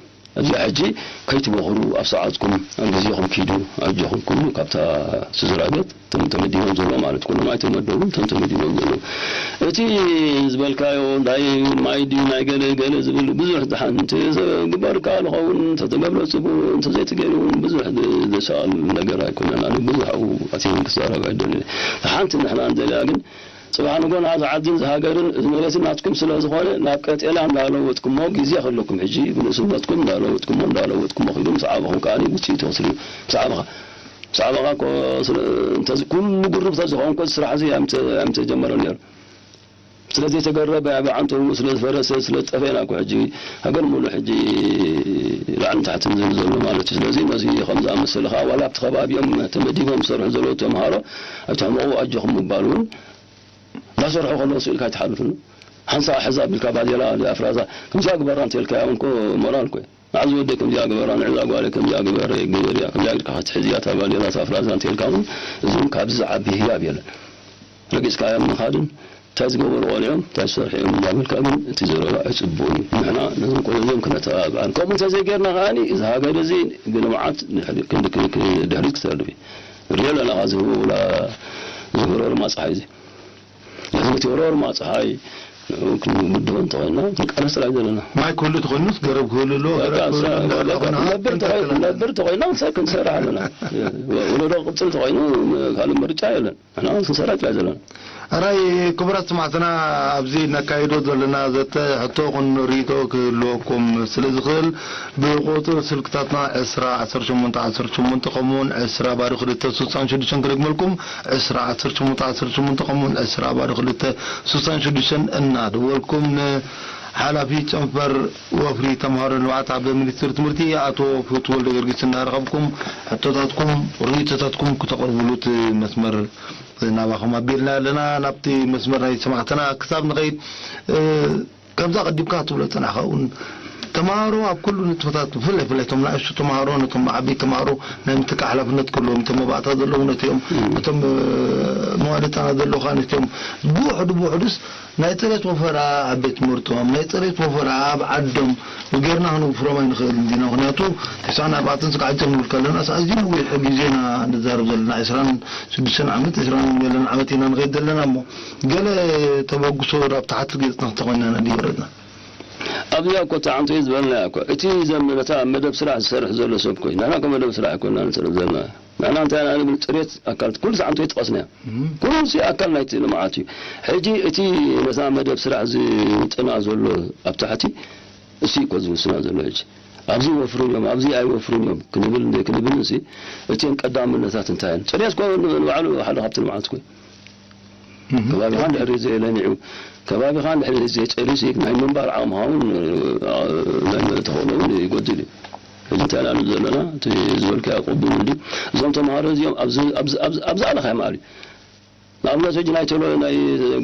እዚኣ ሕጂ ከይትበኽሩ፣ ኣብ ሰዓትኩም፣ ኣብ ግዜኹም ኪዱ፣ ኣጆኹም። ኩሉ ካብታ ስድራ ቤት እቶም ተመዲቦም ዘለዉ ማለት፣ ኩሎም ኣይተመደቡን፣ እቶም ተመዲቦም ዘለዉ። እቲ ዝበልካዮ፣ ናይ ማይ ድዩ፣ ናይ ገለ ገለ ዝብል ብዙሕ ዝሓ-፣ እንተ ግበርካ ዝኸውን፣ እንተ ተገብረ ጽቡቕ፣ እንተ ዘይተገይሩ እውን ብዙሕ ዝ-፣ ዘሰኣል ነገር ኣይኮነን። ኣነ ብዙሕ ኣብኡ ኣትየ እውን ክዛረብ ኣይደልን። ሓንቲ ንሕና ንደልያ ግን፣ ጽባሕ ንጎ ናዛ ዓድን ዝሃገርን እዚ መሬትን ናትኩም ስለ ዝኾነ፣ ናብ ቀጤላ እንዳለወጥኩሞ፣ ግዜ ከለኩም ሕጂ ብንእስነትኩም እንዳለወጥኩሞ፣ እንዳለወጥኩሞ ኪዱ፣ ምስ ዓበኹም ከኣ ውጽኢቱ ክስሪ-፣ ምስ ዓበኻ፣ ምስ ዓበኻ እኮ ስለ-፣ እንተዚ-፣ ኩሉ ግሩብ ተዝኸውን እኮ እዚ ስራሕ እዚ ኣይምተ-፣ ኣይምተጀመረን ነይሩ። ስለ ዘይተገረበ፣ ብዓንተቡ ስለ ዝፈረሰ፣ ስለ ዝጠፈኤና እኮ ሕጂ ሃገር ሙሉእ ሕጂ ላዕልን ታሕትን ዝብል ዘሎ ማለት እዩ። ስለዚ ነዚ ከም ዝኣመሰለ ከኣ ዋላ ኣብቲ ከባቢኦም ተመዲቦም ዝሰርሑ ዘለዉ ተምሃሮ ኣይትሕመቑ ኣጆኹም ምባል እውን እንዳሰርሑ ከለዉ ስኢልካ ኣይትሓልፍን። ሓንሳእ ሕዛ ኣቢልካ ባዴላ ኣፍራዛ ከምዚኣ ግበራ እንተልካያ እውን እኮ ሞራል እኮ እዩ። መዓዝ ወደይ ከምዚኣ ግበራ፣ ንዕዛ ጓለይ ከምዚኣ ግበረ፣ ግበርያ፣ ከምዚኣ ኢልካ ክትሕዝያ እታ ባዴላ እታ ኣፍራዛ እንተልካ እውን እዚ እውን ካብዚ ዝዓቢ ህያብ የለን። ረጊጽካዮም ምኻድን እንታይ ዝገበሩ ቆልዑ እዮም፣ እንታይ ዝሰርሑ እዮም እናበልካ ግን እቲ ዘረባ ኣይጽቡቕን እዩ። ንሕና ነዞም ቆልዑ እዚኦም ክነተባብዓን፣ ከምኡ እንተዘይጌርና ከኣ እዚ ሃገር እዚ ብልምዓት ድሕሪ-፣ ክንዲ-፣ ክንዲ-፣ ድሕሪት ክተርፍ እዩ። ንሪኦ ኣለና፣ ካብ ዝህቦ ውላ ዝህቦ ሮርማ ጸሓይ እዚ። ነዚ ነቲ ሮርማ ጸሓይ ንዕኡ ክንምድቦ እንተኾይንና ክንቃለስ ጥራይ ዘለና። ማይ ክህሉ ተኾይኑስ ገረብ ክህሉ ኣለዎ፣ በቃ፣ ገረብ ክህሉ ስራ-፣ ኣለዎ፣ በቃ፣ ተኾይና ነብር እንተ ተኾይ-፣ ክህሉ። ነብር ተኾይና እንታይ ክንሰርሕ ኣለና? ወለዶ ክቕጽል ተኾይኑ ካልእ ምርጫ የለን። ንሕና ክንሰርሕ ጥራይ ዘለና። ኣራይ ክቡራት ሰማዕትና፣ ኣብዚ ነካይዶ ዘለና ዘተ ሕቶ ኹን ርእይቶ ክህልወኩም ስለ ዝኽእል፣ ብቁጽሪ ስልክታትና ዕስራ ዓሰርተ ሸሞንተ ዓሰርተ ሸሞንተ ከምኡውን ዕስራ ባዶ ክልተ ስሳን ሽዱሽተን ክደግመልኩም፣ ዕስራ ዓሰርተ ሸሞንተ ዓሰርተ ሸሞንተ ከምኡውን ዕስራ ባዶ ክልተ ስሳን ሽዱሽተን እናደወልኩም ንሓላፊ ጨንፈር ወፍሪ ተምሃሮ ልምዓት ኣብ ሚኒስትሪ ትምህርቲ ኣቶ ፍትወልደ ጊዮርጊስ እናረኸብኩም ሕቶታትኩም፣ ርእይቶታትኩም ክተቕርቡሉ እቲ መስመር ናባኹም ኣቢልና ኣለና። ናብቲ መስመር ናይ ሰማዕትና ክሳብ ንኸይድ፣ እ፣ ከምዛ ቀዲምካ ትብሎ ዝጸናሕካ እውን ተምሃሮ ኣብ ኩሉ ንጥፈታት ብፍላይ፣ ብፍላይ እቶም ንኣሽቱ ተምሃሮ ነቶም ዓበይቲ ተምሃሮ ናይ ምትካእ ሓላፍነት ክህልዎም፣ እቶም መባእታ ዘለዉ ነቲኦም፣ እም። እቶም፣ እ፣ መዋለ ህጻናት ዘለዉ ከኣ ነቲኦም። ብውሕዱ ብውሕዱስ ናይ ጽሬት ወፈራ ኣብ ቤት ትምህርቶም፣ ናይ ጽሬት ወፈራ ኣብ ዓዶም ጌርና ክነውፍሮም ኣይንኽእልን ዲና። ምኽንያቱ ተስዓን ኣርባዕተን ስጋዕ ጀምር ከለናስ ኣዝዩ ነዊሕ ግዜ ኢና ንዛረብ ዘለና። ዕስራን ሽዱሽተን ዓመት፣ ዕስራን ገለን ዓመት ኢና ንኸይድ ዘለና እሞ፣ ገለ ተበግሶ ናብ ታሕቲ ገጽና እንተኾይና ኢና ድወረድና። ኣብዚኣ እኮ እቲ ዓንቶይ ዝበልናያ እኮ፣ እቲ ዘም-፣ ነታ መደብ ስራሕ ዝሰርሕ ዘሎ ሰብ እኮ እዩ። ንሕና እኮ መደብ ስራሕ ኣይኮንና ንሰርሕ ዘለና። ንሕና እንታይ ኢና ንብል? ጽሬት ኣካል፣ ኩሉ ዓንቶይ ጠቐስናያ። እም። ኩሉ እዚ ኣካል ናይቲ ልምዓት እዩ። ሕጂ እቲ ነታ መደብ ስራሕ ዝውጥና ዘሎ ኣብ ታሕቲ፣ እሱ እዩ እኮ ዝውስና ዘሎ። ሕጂ ኣብዚ ይወፍሩን እዮም፣ ኣብዚ ኣይወፍሩን እዮም ክንብል እንደ-፣ ክንብል እሲ፣ እቲን ቀዳምነታት እንታይ እየን? ጽሬት እኮ ንባዕሉ ሓደ ካብቲ ልምዓት እኮ እዩ። እም። ከባቢኻ እንድሕር ዘየለሚዑ፣ ከባቢኻ እንድሕር ዘይጸርዩ፣ ናይ ምንባር ዓቕምኻ እውን፣ እ፣ ናይ ተኽእሎ እውን ይጎድል እዩ። ሕጂ እንታይ ኢና ንብል ዘለና? እቲ ዝበልካዮ ቅቡል እንድዩ። እዞም ተምሃሮ እዚኦም ኣብዚ፣ ኣብዚ፣ ኣብዚ፣ ኣብዚ ኣለኻ ይመሃር እዩ። ንኣብነት ሕጂ ናይ ቴሎ-፣ ናይ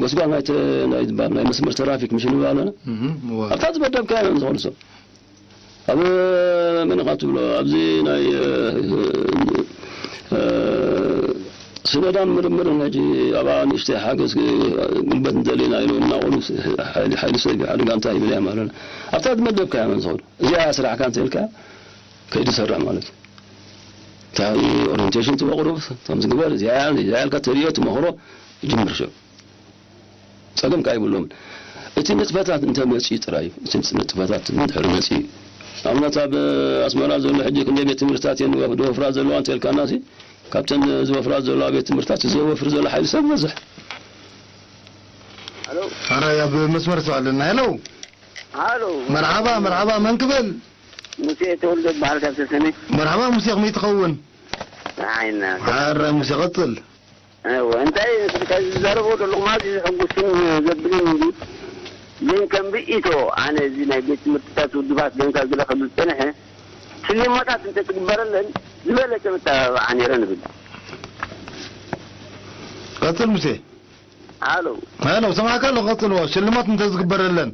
ጎስጓስ ናይ ተ-፣ ናይ ዝበሃል ናይ መስመር ትራፊክ ምሽ ንብል ኣለና። እም፣ እዋ። ኣብታ ዝመደብካዮ እዮም ዝኸዱ ሰብ። ኣብ መን ኢኻ ትብሎ? ኣብዚ ናይ፣ እ፣ እ፣ ስነዳን ምርምርን ሕጂ ኣብኣ ንእሽተይ ሓገዝ፣ እ፣ ጉልበት እንደለና ኢሎም እናቐሉ ሓይሊ፣ ሓይሊ ሰብ ሓደ ጋንታ ይብለያ ማለት ነው። ኣብታ ዝመደብካያ መን ዝኸዱ? እዚኣ ስራሕካ እንተልካ ከይዲ ሰርሕ ማለት እዩ። እንታይ ኦሪንቴሽን ትበቕሩ፣ ከምዚ ግበር፣ እዚኣ እያ፣ እዚኣ ኢልካ ተርእዮ፣ ትመኽሮ፣ ይጅምር ሸው። ጸገም ከኣ ይብሎምን። እቲ ንጥፈታት እንተ መጺኡ ጥራይ እዩ። እቲ ንጥፈታት እንድሕር መጺኡ እዩ። ንኣብነት ኣብ ኣስመራ ዘሎ ሕጂ ክንደይ ቤት ትምህርትታት እየን ዝወፍ-፣ ዝወፍራ ዘለዋ እንተ ኢልካና ሲ፣ ካብተን ዝወፍራ ዘለዋ ቤት ትምህርትታት ዘይወፍር ዘሎ ሓይሊ ሰብ ይበዝሕ። ኣሎ። ኣረ ኣብ መስመር ሰብ ኣለና። ሄሎ። ሃሎ። መርሓባ፣ መርሓባ፣ መን ክብል? ሙሴ ተወልደ ይበሃል ካብ ሰሰነ። መርሓባ ሙሴ፣ ከመይ ትኸውን? ንዓይና። ኣረ ሙሴ፣ ቀጽል። እወ፣ እንታይ እቲ ዝዛረቦ ዘለኹም ኣዝዩ ዘሐጉስን ዘብልን እንድዩ። ግን ከም ርእይቶ ኣነ እዚ ናይ ቤት ትምህርትታት ውድባት ደንካ ገለ ክብል ዝጸንሐ፣ ሽልማታት እንተትግበረለን ዝበለጸ ምተባብዓ ነይረ ንብል። ቀጽል ሙሴ። ሃሎ። ሃሎ፣ ሰማዕካ ኣለኹ፣ ቀጽልዎ። ሽልማት እንተዝግበረለን።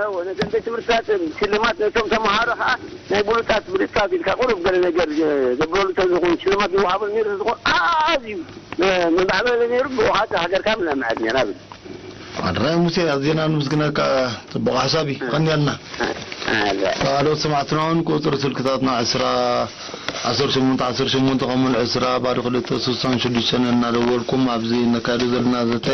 እወ፣ ነተን ቤት ትምህርትታት ሽልማት፣ ነቶም ተምሃሮ ኸዓ ናይ ብሉጻት፣ ብሉጻት ኢልካ ቁሩብ ገለ ነገር ዘብረሉ እንተዝኾኑ፣ ሽልማት ዝወሃቦም ነይሩ ተዝኾኑ ኣዝዩ ምማዕበለ ነይሩ፣ ብኡ ኸዓ ሃገርካ ምለምዐት ነይራ ብል። ኣረ ሙሴ፣ ኣዚና ንምስግነካ፣ ጽቡቕ ሓሳብ እዩ። ቀንየልና። ኣረ። ካልኦት ሰማዕትና እውን ቁጽሪ ስልክታትና ዕስራ ዓሰርተ ሸሞንተ ዓሰርተ ሸሞንተ ከምኡውን ዕስራ ባዶ ክልተ ስሳን ሽዱሽተን እናደወልኩም ኣብዚ ነካይዶ ዘለና ዘተ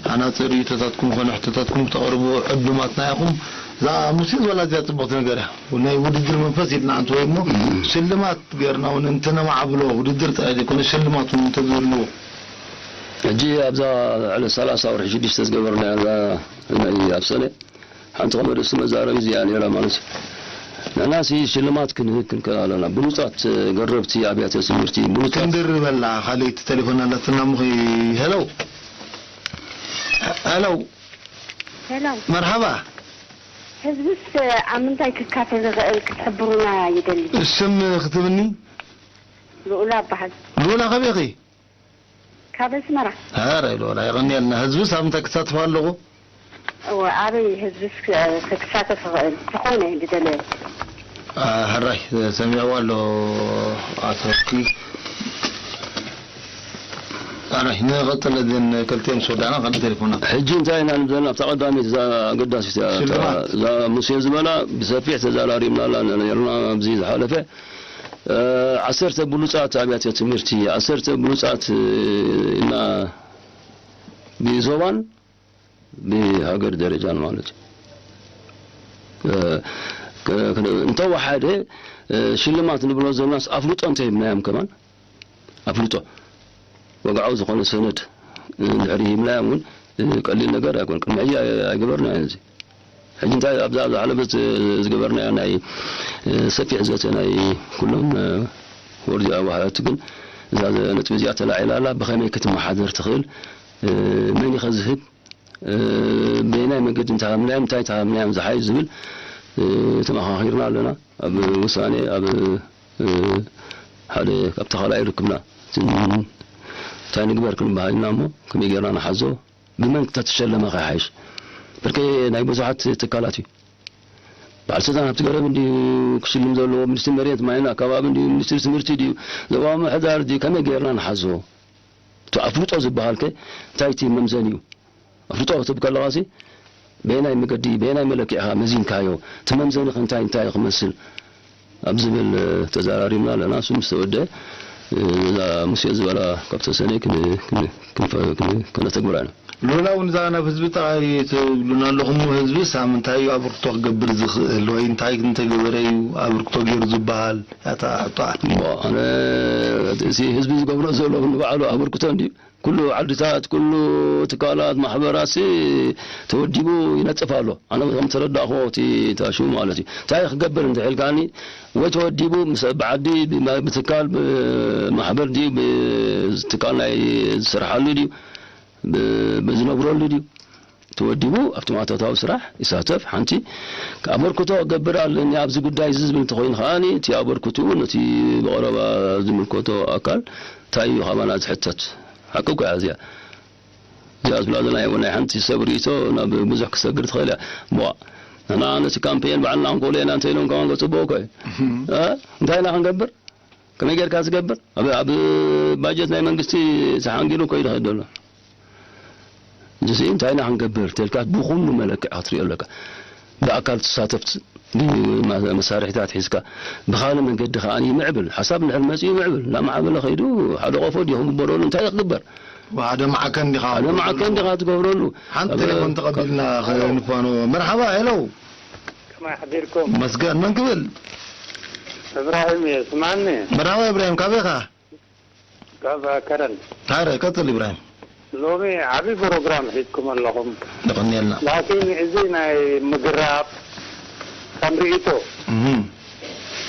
ሓናጺ ርእይቶታትኩም ኮነ ሕቶታትኩም ክተቕርቡ ዕዱማትና ኢኹም። እዛ ሙሴ ዝበላ እዚኣ ጽብቕቲ ነገር እያ። ናይ ውድድር መንፈስ ኢልና ኣንተ ወይ እሞ ሽልማት ገርና እውን እንተነማዕብሎ ውድድር ጥራይ ዘይኮነ ሽልማት እውን እንተዝህልዎ። ሕጂ ኣብዛ ዕለት ሰላሳ ወርሒ ሽዱሽተ ዝገበርናያ እዛ ናይ ኣብ ሰነ ሓንቲ ከም ርእሲ መዛረቢ እዚኣ ነይራ ማለት እዩ። ንሕናሲ ሽልማት ክንህብ ክንክእል ኣለና። ብሉጻት ገረብቲ ኣብያተ ትምህርቲ፣ ብሉጻት ክንድርበላ ካልኣይቲ ቴሌፎን ኣላትና እሞ ኸይ-፣ ሄሎ። ሄሎ። ሄሎ። መርሓባ። ህዝብስ ኣብ ምንታይ ክካፈል ዝኽእል ክትሕብሩና ይደሊ። ስም ክትብኒ? ልኡላ እበሃል። ልኡላ፣ ካበይ ኢኺ? ካብ ኣስመራ። ኧረ ልኡላ፣ የቐንየልና። ህዝብስ ኣብ ምንታይ ክሳተፍ ኣለኹ? እወ፣ ኣበይ ህዝብስ ክ-፣ ክሳተፍ ይኽእል? ተኾይነ ዝደለየ። አ፣ ሕራይ፣ ሰሚዕዎ ኣሎ ኣቶ ኪ። ኣራይ፣ ንቐጽል፣ እዘን ክልቲኦም ምስ ወዳእና፣ ካልእ ቴሌፎን ኣሎ። ሕጂ እንታይ ኢና ንብል ዘለና? ኣብታ ቀዳመይቲ፣ እዛ ኣገዳሲት እያ፣ እታ፣ ሽልማት። እዛ ሙሴ ዝበላ ብሰፊሕ ተዘራሪብናላ ነርና ኣብዚ ዝሓለፈ። እ፣ ዓሰርተ ብሉጻት ኣብያተ ትምህርቲ፣ ዓሰርተ ብሉጻት፣ እ፣ እና ብዞባን ብሃገር ደረጃን ማለት እዩ። እ፣ ከ-፣ ከ-፣ እንተወሓደ፣ እ፣ ሽልማት ንብሎ ዘለናስ ኣፍልጦ እንተሂብናዮም ከማን፣ ኣፍልጦ፣ ወግዓዊ ዝኾነ ሰነድ፣ እ፣ እንድሕሪ ሂብናዮም እውን፣ እ፣ ቀሊል ነገር ኣይኮን። ቅድሚ ሕጂ ኣይ-፣ ኣይገበርናዮን እዚ። ሕጂ እንታይ ኣብዛ፣ ኣብዛ ዝሓለፈት፣ እ፣ ዝገበርናዮ ናይ፣ እ፣ ሰፊሕ ዘተ ናይ ኩሎም፣ እ፣ ወርዲ ኣዋሃድቲ ግን እዛ ነጥቢ እዚኣ ተላዒላ ኣላ። ብኸመይ ክትመሓደር ትኽእል? እ፣ መን ኢኸ ዝህብ? እ፣ በየናይ መገዲ እንተሃብናዮም፣ እንታይ እንተሃብናዮም ዝሓይሽ ዝብል፣ እ፣ ተመኻኺርና ኣለና። ኣብ ውሳኔ፣ ኣብ፣ እ፣ ሓደ ካብ ተኻላይ ርክብና። እቲ እንታይ ንግበር ክንበሃል ኢና እሞ፣ ከመይ ጌርና ንሓዞ፣ ብመን ተተሸለመ ከይሓይሽ። ብርኪ ናይ ብዙሓት ትካላት እዩ። በዓል ስልጣን ሃብቲ ገረብ እንድዩ ክሽልም ዘለዎ፣ ሚኒስትሪ መሬት፣ ማይን ኣከባቢ እንድዩ፣ ሚኒስትሪ ትምህርቲ ድዩ፣ ዞባዊ ምምሕዳር ድዩ፣ ከመይ ጌርና ንሓዞ? እቲ ኣፍልጦ ዝበሃል ከ እንታይ እቲ መምዘኒ እዩ? ኣፍልጦ ክትብል ከለኻሲ በየናይ መገዲ፣ በየናይ መለክዒኻ መዚንካዮ? እቲ መምዘኒ ከ እንታይ፣ እንታይ ክመስል? ኣብ ዝብል፣ እ፣ ተዘራሪብና ኣለና። እሱ ምስ ተወደአ፣ እ፣ እዛ ሙሴ ዝበላ ካብ ተሰነይ ክን-፣ ክን-፣ ክንፈ-፣ ክን-፣ ከነተግብራ ኢና። ሎላ እውን እዛ ናብ ህዝቢ ጠቓሚ ትብሉና ኣለኹም። ህዝብስ ኣብ ምንታይ እዩ ኣበርክቶ ክገብር ዝኽእል? ወይ እንታይ እንተገበረ እዩ ኣበርክቶ ገይሩ ዝበሃል? ያታ፣ ያታ። እሞ ኣነ እቲ ህዝቢ ዝገብሮ ዘሎ ንባዕሉ ኣበርክቶ እንድዩ። ኩሉ ዓድታት፣ ኩሉ ትካላት፣ ማሕበራትሲ ተወዲቡ ይነጥፍ ኣሎ። ኣነ ከም ተረዳእኹዎ እቲ ታሹ ማለት እዩ። እንታይ ክገብር እንተ ኢልካኒ፣ ወይ ተወዲቡ ምስ ብዓዲ፣ ብማ-፣ ብትካል፣ ብማሕበር ድዩ፣ ብትካል ናይ ዝሰርሓሉ ድዩ፣ ብ-፣ ብዝነብረሉ ድዩ፣ ተወዲቡ ኣብቲ ማእቶታዊ ስራሕ ይሳተፍ። ሓንቲ ኣበርክቶ ክገብር ኣለኒ ኣብዚ ጉዳይ እዚ ዝብል እንተኾይኑ ከኣ፣ እቲ ኣበርክትኡ ነቲ ብቐረባ ዝምልከቶ ኣካል እንታይ እዩ ካባና ዝሕተት? ሓቂ እኮ እያ እዚኣ። እዚኣ ዝብላ ዘለና እየ፣ ናይ ሓንቲ ሰብ ርእይቶ ናብ ብዙሕ ክሰግር ትኽእል እያ። እሞ ንሕና ነቲ ካምፔን ባዕልና ክንከውሎ ኢና እንተ ኢሎም ከማን ከጽብቑ እኮ እዩ። እህ። እ? እንታይ ኢና ክንገብር? ከመይ ጌርካ ዝገብር? ኣብ፣ ኣብ ባጀት ናይ መንግስቲ ተሓንጊሩ እኮ እዩ ዝኸይድ ዘሎ። እዚ እንታይ ኢና ክንገብር? ተልካ ብኹሉ መለክዕ ክትሪኦ ኣለካ። ብኣካል ትሳተፍ፣ ብ-፣ መ-፣ መሳርሒታት ሒዝካ፣ ብኻልእ መንገዲ ከኣ ይምዕብል። ሓሳብ እንድሕር መጺኡ ይምዕብል። እናማዕበለ ከይዱ ሓደ ቆፎ ድዩ ክግበረሉ እንታይ ክግበር? ሓደ ማዕከን ዲኻ ሓደ ማዕከን ዲኻ ትገብረሉ? ሓንቲ ኣብ ቴሌፎን ተቐቢልና ከ-፣ ክንፋኖ። መርሓባ፣ ሄሎ። ከመይ ሓዲርኩም? መስገን፣ መን ክብል? እብራሂም እየ፣ ስማዕኒ። መርሓባ እብራሂም፣ ካበይ ኢኻ? ካብ ከረን። ታረ፣ ቀጽል እብራሂም። ሎሚ ዓቢ ፕሮግራም ሒዝኩም ኣለኹም። የቐንየልና። ላኪን እዚ ናይ ምግራብ ከም ርእይቶ፣ እህ።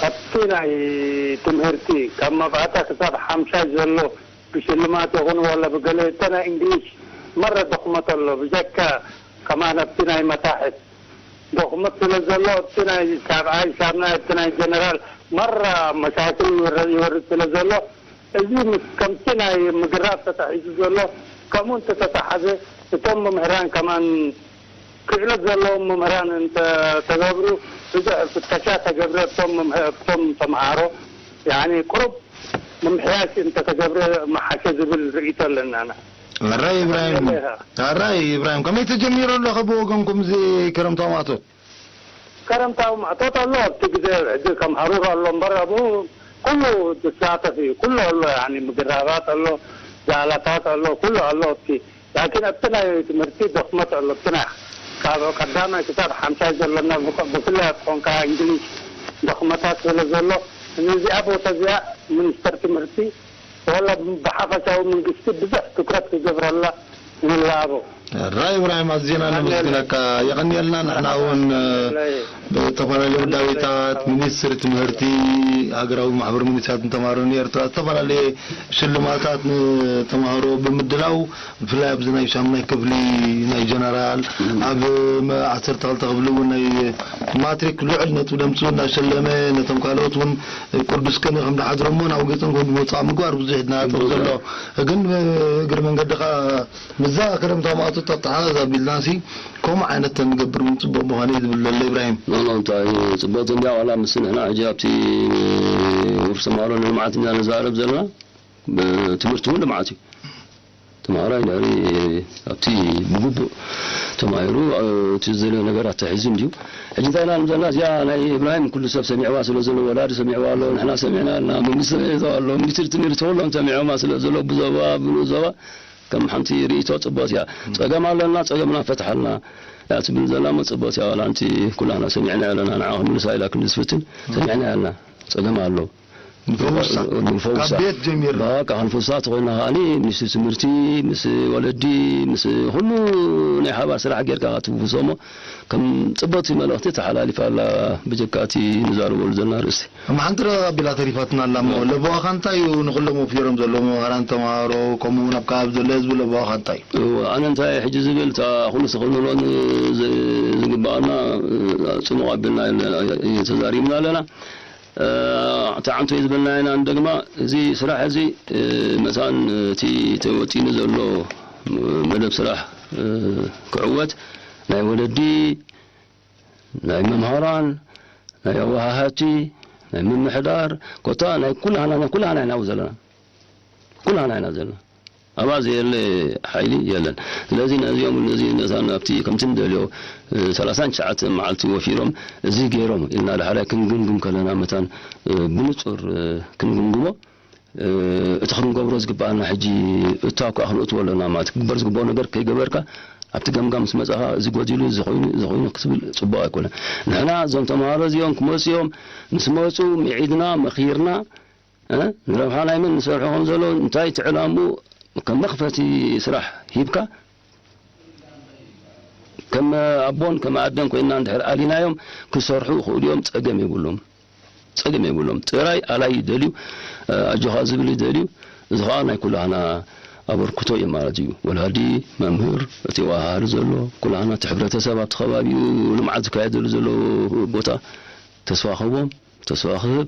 ኣብቲ ናይ ትምህርቲ ካብ መብኣታ ክሳብ ሓምሻይ ዘሎ ብሽልማት ይኹን ዋላ ብገለ እተ ናይ እንግሊሽ መረ ድኽመት ኣሎ። ብጀካ ከማን ኣብቲ ናይ መታሕት ድኽመት ስለ ዘሎ፣ ኣብቲ ናይ ሳብዓይ፣ ሳብናይ፣ ኣብቲ ናይ ጀነራል መራ መሻክል ይወር-፣ ይወርድ ስለ ዘሎ፣ እዚ ምስ ከምቲ ናይ ምግራብ ተታሒዙ ዘሎ፣ ከምኡ እንተተታሓዘ፣ እቶም መምህራን ከማን ክእለት ዘለዎም መምህራን እንተተገብሩ፣ ብዙሕ ፍተሻ ተገብረ፣ እቶም መምህ-፣ እቶም ተምሃሮ፣ ያኒ፣ ቁሩብ ምምሕያሽ እንተተገብረ መሓሸ ዝብል ርእይቶ ኣለና። ኣራይ ኢብራሂም፣ ኣራይ ኢብራሂም፣ ከመይ ተጀሚሩ ኣሎ ከ ብወገንኩም እዚ ክረምታዊ ማእቶት? ከረምታዊ ማእቶት ኣሎ። ኣብቲ ግዜ ሕጂ ከም ሃሩር ኣሎ እምበር ኣብኡ ኩሉ ዝሳተፍ እዩ። ኩሉ ኣሎ፣ ያኒ፣ ምግራባት ኣሎ፣ ዛላታት ኣሎ፣ ኩሉ ኣሎ ኣብቲ። ላኪን ኣብቲ ናይ ትምህርቲ ድኽመት ኣሎ። ኣብቲ ናይ ካብ ቀዳማይ ክሳብ ሓምሻይ ዘሎና ብኸ-፣ ብፍላይ ኣብ ቋንቋ እንግሊዝ ድኽመታት ስለ ዘሎ፣ ነዚኣ ቦታ እዚኣ ሚኒስተር ትምህርቲ ዋላ ብሓፈሻዊ መንግስቲ ብዙሕ ትኩረት ክገብረላ ንላቦ። ራይ ኢብራሂም፣ ኣዝና ነመስግነካ። የቐንየልና። ንሕና እውን፣ እ፣ ብዝተፈላለዩ ውዳቤታት፣ ሚኒስትሪ ትምህርቲ፣ ሃገራዊ ማሕበር ሚኒስትሪታት ተማሃሮ ንኤርትራ ዝተፈላለየ ሽልማታት ንተማሃሮ ብምድላው፣ ብፍላይ ኣብዚ ናይ ሻምናይ ክፍሊ ናይ ጀነራል፣ ኣብ መ-፣ ዓሰርተ ክልተ ክፍሊ እውን ናይ ማትሪክ ልዑል ነጥቢ ደምፅኡ እናሸለመ፣ ነቶም ካልኦት እውን ቅዱስ ቅኔ ከም ዝሓድሮሞ ናብ ገፆም ከም ዝመፅኣ ምግባር ብዙሕ ይድናገር ዘሎ። ግን፣ እ፣ እግሪ መንገድኻ ምስዛ ክረምታዊ መኣቶ ተተሓዛዝ ኣቢልናሲ፣ ከምኡ ዓይነት ተንገብር እውን ጽቡቕ ምዃነ እዩ ዝብል ዘሎ ኢብራሂም። ኖ፣ ኖ፣ እንታይ ጽቡቕ እንድያ፣ ዋላ ምስ ንሕና ሕጂ ኣብቲ ወፍሪ ተማሃሮ ንልምዓት እንድያ ንዛረብ ዘለና፣ ብ-፣ ትምህርቲ እውን ልምዓት እዩ። ተማሃራይ ድሕሪ ኣብቲ ብግቡእ ተማሂሩ፣ እ፣ እቲ ዝደልዮ ነገር ኣተሒዙ እንድዩ። ሕጂ እንታይ ኢና ንብል ዘለና? እዚኣ ናይ ኢብራሂም ኩሉ ሰብ ሰሚዕዋ ስለ ዘሎ፣ ወላዲ ሰሚዕዋ ኣሎ፣ ንሕና ሰሚዕና ኣለና፣ መንግስቲ ሰሚዕዋ ኣሎ፣ ሚኒስትሪ ትምህርቲ ኩሎም ሰሚዖማ ስለ ዘሎ፣ ብዞባ፣ ብንኡስ ዞባ፣ ከም ሓንቲ ርእይቶ ጽቡቕ እያ። ጸገም ኣለና፣ ጸገምና ፈትሓልና እያ ትብል ዘላ እሞ ጽቡቕ እያ። ዋላ ኣንቲ ኩላህና ሰሚዕና ኣለና፣ ንዓ ክምልሳ ኢላ ክንዲ ዝፍትን ሰሚዕና ኣለና። ጸገም ኣሎ። ንፈውሳ። ንፈውሳ። ካብ ቤት ጀሚርና። በቃ ክንፈውሳ ተኾይና ከኣኒ ምስ ትምህርቲ፣ ምስ ወለዲ፣ ምስ ኩሉ ናይ ሓባር ስራሕ ጌርካ ትፍውሶ እሞ ከም ጽቡቕቲ መልእኽቲ ተሓላሊፋ ኣላ ብጀካ እቲ ንዛረበሉ ዘለና ርእሲ። እሞ ሓንቲ ረቕ ኣቢላ ተሪፋትና ኣላ እሞ፣ እዎ። ለበዋኻ እንታይ እዩ ንኹሎም ወፊሮም ዘለዉ መምህራን፣ ተምሃሮ፣ ከምኡ እውን ኣብ ከባቢ ዘሎ ህዝቢ ለበዋኻ እንታይ እዩ? እዎ፣ ኣነ እንታይ ሕጂ ዝብል፣ እታ ኩሉ ክኽንኖን ዝ-፣ ዝግበኣና፣ እ፣ ጽቡቕ ኣቢልና ኢልና፣ እ፣ ተዛሪብና ኣለና። እ፣ እቲ ዓንቶ እዩ ዝበልና ኢና ንደግማ፣ እዚ ስራሕ እዚ፣ እ፣ መታን እቲ ተወጢኑ ዘሎ መደብ ስራሕ፣ እ፣ ክዕወት ናይ ወለዲ ናይ መምሃራን፣ ናይ ኣወሃሃድቲ፣ ናይ ምምሕዳር፣ ኮታ ናይ ኩላህና፣ ናይ ኩላህና ኢና ኣብኡ ዘለና። ኩላህና ኢና ዘለና። ኣብኣ ዘየለ ሓይሊ የለን። ስለዚ ነዚኦም፣ ነዚ ነታን ኣብቲ ከምቲ ንደልዮ፣ እ፣ ሰላሳን ትሽዓተን መዓልቲ ወፊሮም እዚ ገይሮም ኢልና ዳሕራይ ክንግምግም ከለና መታን፣ እ፣ ብንጹር፣ እ፣ ክንግምግሞ እ፣ እቲ ክንገብሮ ዝግብኣና ሕጂ እታ እኳ ክንእትዎ ኣለና ማለት ክግበር ዝግብኦ ነገር ከይገበርካ ኣብቲ ገምጋም ምስ መጻኻ እዚ ጎዲሉ፣ እዚ ኮይኑ፣ እዚ ኮይኑ ክትብል ጽቡቕ ኣይኮነን። ንሕና እዞም ተምሃሮ እዚኦም ክመጹ እዮም፣ ምስ መጹ ምዒድና፣ መኺርና፣ እ፣ ንረብሓ ናይ መን ንሰርሖ ከም ዘሎ፣ እንታይ እቲ ዕላምኡ ከም መኽፈቲ ስራሕ ሂብካ ከም ኣቦን ከም ኣደን ኮይንና እንድሕር ኣሊናዮም ክሰርሑ ይኽእሉ እዮም፣ ጸገም የብሎም። ጸገም የብሎም። ጥራይ ኣላይ ይደልዩ፣ እ፣ ኣጆኻ ዝብል ይደልዩ። እዚ ኸኣ ናይ ኩላህና ኣበርክቶ እዩ ማለት እዩ። ወላዲ፣ መምህር፣ እቲ ኣወሃሃዲ ዘሎ፣ ኩላህና እቲ ሕብረተሰብ ኣብቲ ከባቢኡ ልምዓት ዝካየደሉ ዘሎ ቦታ ተስፋ ክህቦም፣ ተስፋ ክህብ፣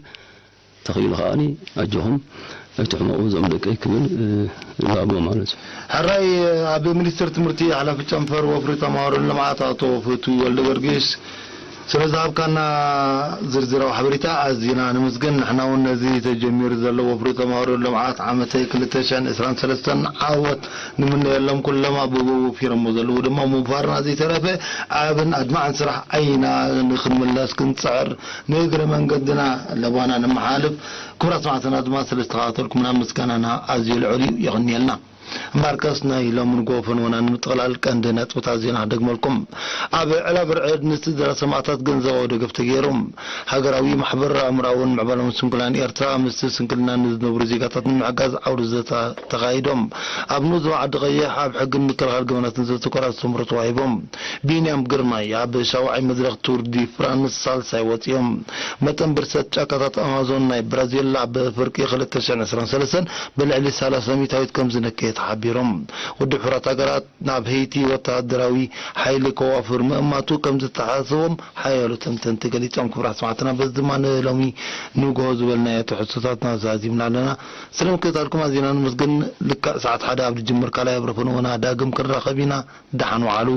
ተኽኢሉ ከኣኒ ኣጆኹም ኣይትሕመቑ እዞም ደቀይ ክብል፣ እ፣ እጋብኦ ማለት እዩ። ሕራይ፣ ኣብ ሚኒስቴር ትምህርቲ ሓላፊ ጨንፈር ወፍሪ ተማሃሮን ልምዓት ኣቶ ፍትዊ ወልደ ገርጊስ ስለ ዝሃብካና ዝርዝራዊ ሓበሬታ ኣዚና ነመስግን። ንሕና እውን ነዚ ተጀሚሩ ዘሎ ወፍሪ ተማሃሮን ልምዓት ዓመተ ክልተ ሽሕን ዕስራን ሰለስተን ዓወት ንምነየሎም። ኩሎም ኣብ ወፊሮሞ ዘለዉ ድማ ምውፋርና ዘይተረፈ ዓብን ኣድማዕን ስራሕ ዓይና ንክንምለስ ክንጽዕር ንእግረ መንገድና ለባና ንመሓልፍ። ክቡራት ሰማዕትና ድማ ስለ ዝተኸታተልኩምና ምስጋናና ኣዝዩ ልዑል እዩ። የቐንየልና። ማርከስ ናይ ሎሚ ንግሆ ፈንወና ንምጥቕላል ቀንዲ ነጥብታት ዜና ክደግመልኩም። ኣብ ዕላል ብርዕድ ንስድራ ሰማእታት ገንዘባዊ ደገፍ ተገይሩ። ሃገራዊ ማሕበር ኣእምሮኣውን ምዕባለውን ስንኩላን ኤርትራ ምስቲ ስንክልና ንዝነብሩ ዜጋታት ንምሕጋዝ ዓውዲ ዘተ ተኻይዶም። ኣብ ንኡስ ዞባ ዓዲ ቀይሕ ኣብ ሕግን ምክልኻል ገበናትን ዘተኮረ ኣስተምህሮ ተዋሂቦም። ቢንያም ግርማይ ኣብ ሻውዓይ መድረኽ ቱር ዲ ፍራንስ ሳልሳይ ወጺኦም። መጠን ብርሰት ጫካታት ኣማዞን ናይ ብራዚል ኣብ ፍርቂ ክልተ ሽሕን ዕስራን ሰለስተን ብልዕሊ ሰላሳ ሚእታዊት ከም ዝነከየ ተሓቢሮም። ውድብ ሕቡራት ሃገራት ናብ ሄይቲ ወተሃደራዊ ሓይሊ ከዋፍር ምእማቱ ከም ዝተሓሰቦም ሓያሎ ተንተንቲ ገሊጾም። ክቡራት ሰማዕትና፣ በዚ ድማ ንሎሚ ንግሆ ዝበልናዮ ትሕዝቶታትና ዛዚምና ኣለና። ስለ ምክትታልኩም ኣዚና ነመስግን። ልክዕ ሰዓት ሓደ ኣብ ዝጅምር ካልኣይ ኣብ ረፈን ወና ዳግም ክንራኸብ ኢና። ደሓን ወዓሉ።